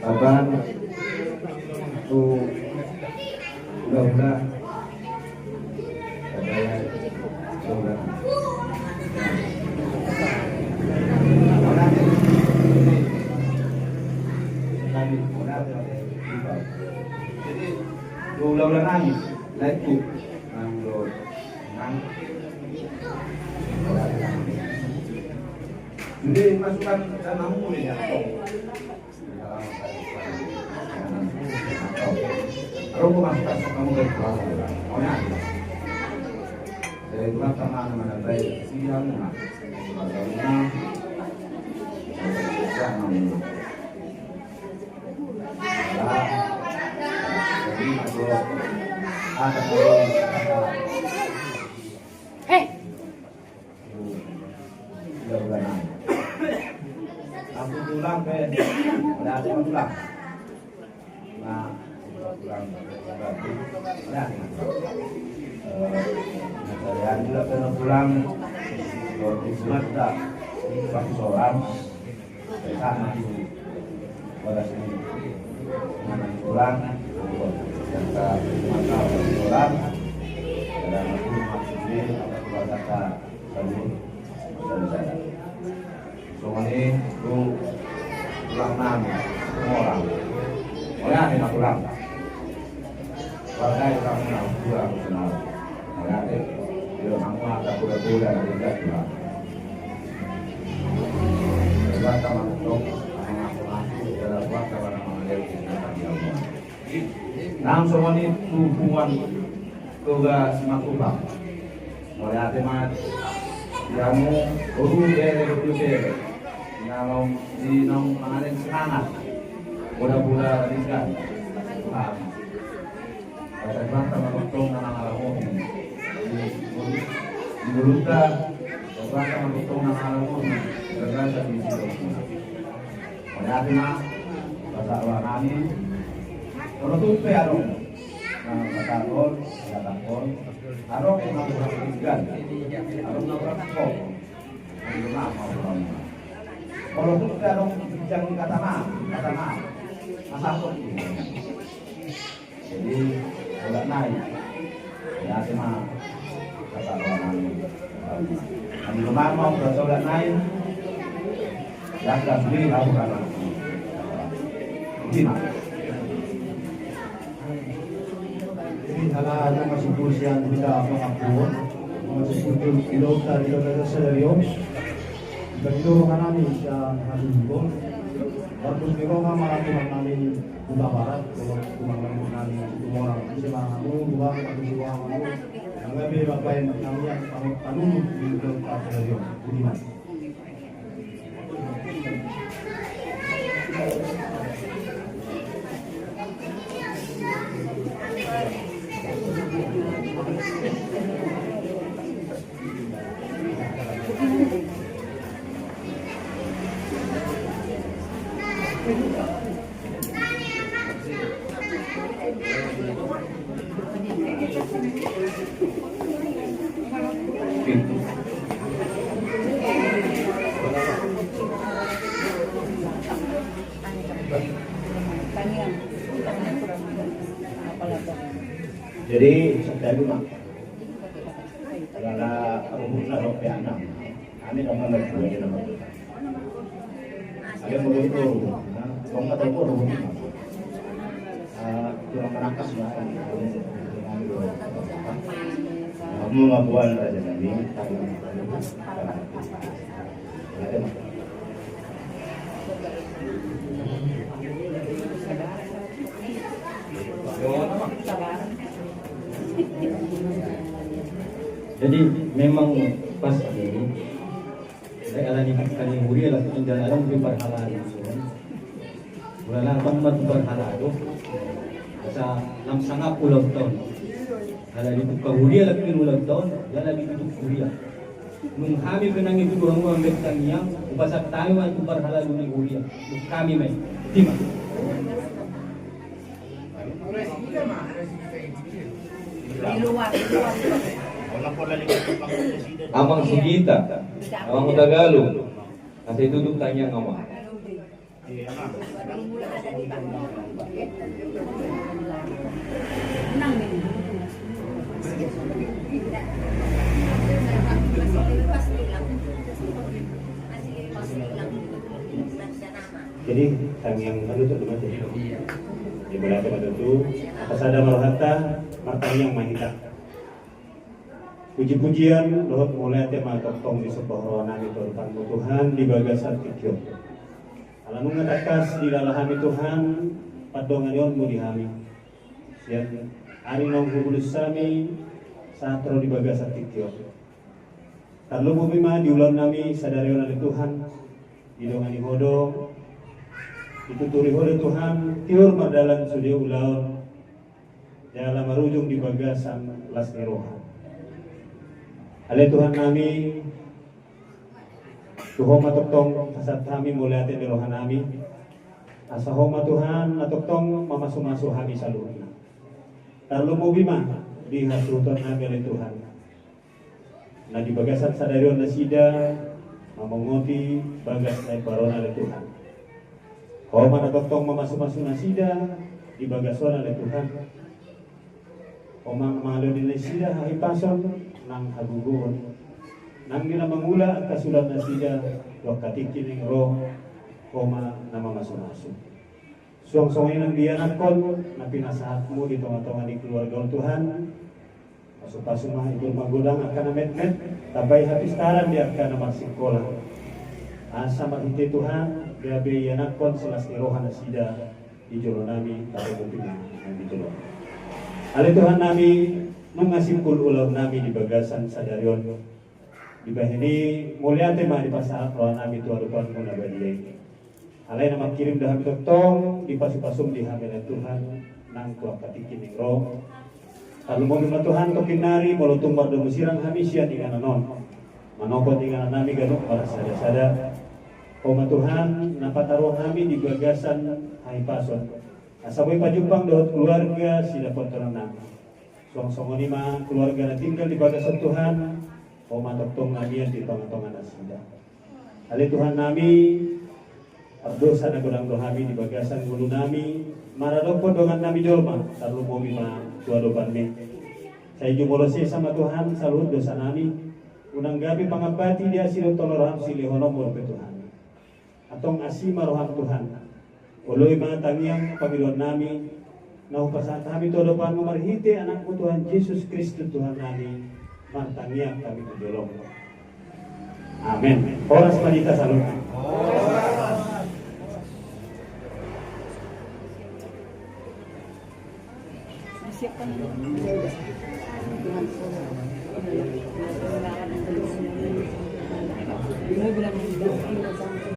Taban tu hulahula. Taban tu hulahula. Jadi tu hulahula nami, laiku nang do nang. Jadi masukan dan namu ni ya. Aduh, gua masuk kasih kamu dari kelas. Maunya apa? Dari kelas sama anak-anak baik. Iya, mau nggak? Kelas sama. Sama. Jadi, masuk. Ada, ada. Hei. Aku tulang pe, ada aku tulang. Nah, tulang. Ada aku. Eh, saya juga pernah pulang. Kalau di Sumatera, pas orang. Sama tu bagas ni manang tulang, jangka mata tulang, dalam aku maksudnya apa keluarga saudara-saudara. Songon i tu tulang nami, Sumorang. Oya ni ma tulang. Warga yang kamu nak dua aku kenal. Oya ni, dia kamu ada kuda-kuda dari jatuh. Warga manutong, anak aku masuk dalam warga mana mengalir di sana dia. Nang songon i tu punguan Toga Simatupang. Mauliate ma di hamu, boru, bere, boru, bere. Na naung, di naung mangalehon semangat. Boda-boda denggan. Paham. Basa Ibanta ma tongtong na mangalamoti. Di, di ngolunta, Basa Ibanta ma tongtong na mangalamoti. Gagasan di situ. Mauliate ma, basa roha nami. Molo tung pe adong na mangkatahon, mangkatahon. Adong na hurang denggan, adong na hurang tong. Adong na hurang. Molo tung pe adong ginjang ni kata maaf, kata maaf. Asa tong. Jadi, olat nai. Ya, cuma kata orang lain. Kami kemarin mau ke olat nai. Ya, sudah beli, tahu kan? Jadi ala nunga simpul sian hita pangampuon, nunga simpul tu ulaonta di bagasan sadari on. Di bagasan dohot roha nami sian hatubuan. Martus ni roha ma tulang nami Hutabarat, dohot tulang nami Situmorang. Ise ma hamu tulang, martus ni roha ma hamu. Nang gabe baen nami na panutut di ulaonta sadari on. Boti ma. Jadi, sadari ma. Alana ruhutna dohot peakna. Ami dang manang dua ni nama. Ada menurut tu, ha? Tong atau kau ruhut. Ah, kurang menangkas lah. Kamu ngabuan raja nami. Ada mah. Jadi memang pas ini, eh, ala ni, ala ni huria laho tinggal alam di parhalado. Mula na tong ma tu parhalado. Asa lam sangap ulaonta on. Ala ni buka huria laho ulaonta on, ala ni buka huria. Nung hami pe nang i tu dongan, nang i pe tangiang, hupasahat hami ma tu parhalado ni huria. Nung hami ma i. Boti ma. Amang Sugita, Amang Hutagalung. Asa i tutup tangiang, Amang. Jadi, tangiang panutup di mata. Iya. Di mata panutup. Atas ada marhata, martangiang ma hita. Puji-pujian dohot mauliate ma tongtong disomba roha nami tu adopanMu Tuhan di bagasan tingki on. Ala nunga tangkas dilala hami Tuhan, pandonganionMu di hami. Sian ari naung hubulus hami, sahat ro di bagasan tingki on. Tarlumobi ma di ulaon nami sadari on ale Tuhan, didongani Ho do, dituturi Ho do Tuhan, tiur mardalan sude ulaon, jala marujung di bagasan las ni roha. Ale Tuhan nami, tu Ho ma tongtong pasahat hami mauliate ni roha nami, asa Ho ma Tuhan na tongtong mamasu-masu hami saluhutna. Tarlumobi ma di hasuhuton nami ale Tuhan. Na di bagasan sadari on nasida mamongoti bagas na imbaru on ale Tuhan. Ho ma na tongtong mamasu-masu nasida di bagas on ale Tuhan. Ho ma na mangalehon nasida hahipason nang hagogoon. Nang di na mangula angka sulat nasida tu angka tingki naeng ro, Ho ma na mamasu-masu. Suang songon i nang di anakkon na pinasahatMu di tonga-tonga ni keluarga on Tuhan. Pasu-pasu ma, ibur magodang angka na metmet, tambai hapistaran di angka na marsikola. Asa marhite Tuhan, gabe ianakhon silas ni roha nasida di jolo nami, taruhon di jolo. Ale Tuhan nami, nunga simpul ulaon nami di bagasan sadari on. Dibahen i mauliate ma dipasahat roha nami tu adopanMu na badia i. Alai na mangkirim do hami tongtong di pasu-pasuM di hami ale Tuhan, nang tu angka tingki naeng ro. Tarlumobi ma Tuhan tongkin nari molo tung mardomu sirang hami sian inganan on. Manopot inganan nami ganup marhasada-sada. Ho ma Tuhan, na pataruhon hami di bagasan hahipason. Asa boi pajumpang dohot keluarga sidapotan nami. Suang songon i ma keluarga na tinggal di bagas on Tuhan, Ho ma tongtong na mian di tonga-tonga nasida. Ale Tuhan nami, mardosa na godang do hami di bagasan ngolu nami, maradophon dongan nami jolma, tarlumobi ma tu adopanMi. Sai jumolo sesa ma Tuhan, saluhut dosa nami, unang gabe pangambati di asi dohot holong rohaM silehononMu dope tu hami. Antong asi ma rohaM Tuhan. Oloi ma tangiang pangidoannami, na hupasahat hami tu adopanmu marhite Anakmu Tuhan Jesus Kristus Tuhannami, martangiang hami tu jolom. Amen. Horas ma di hita saluhutna.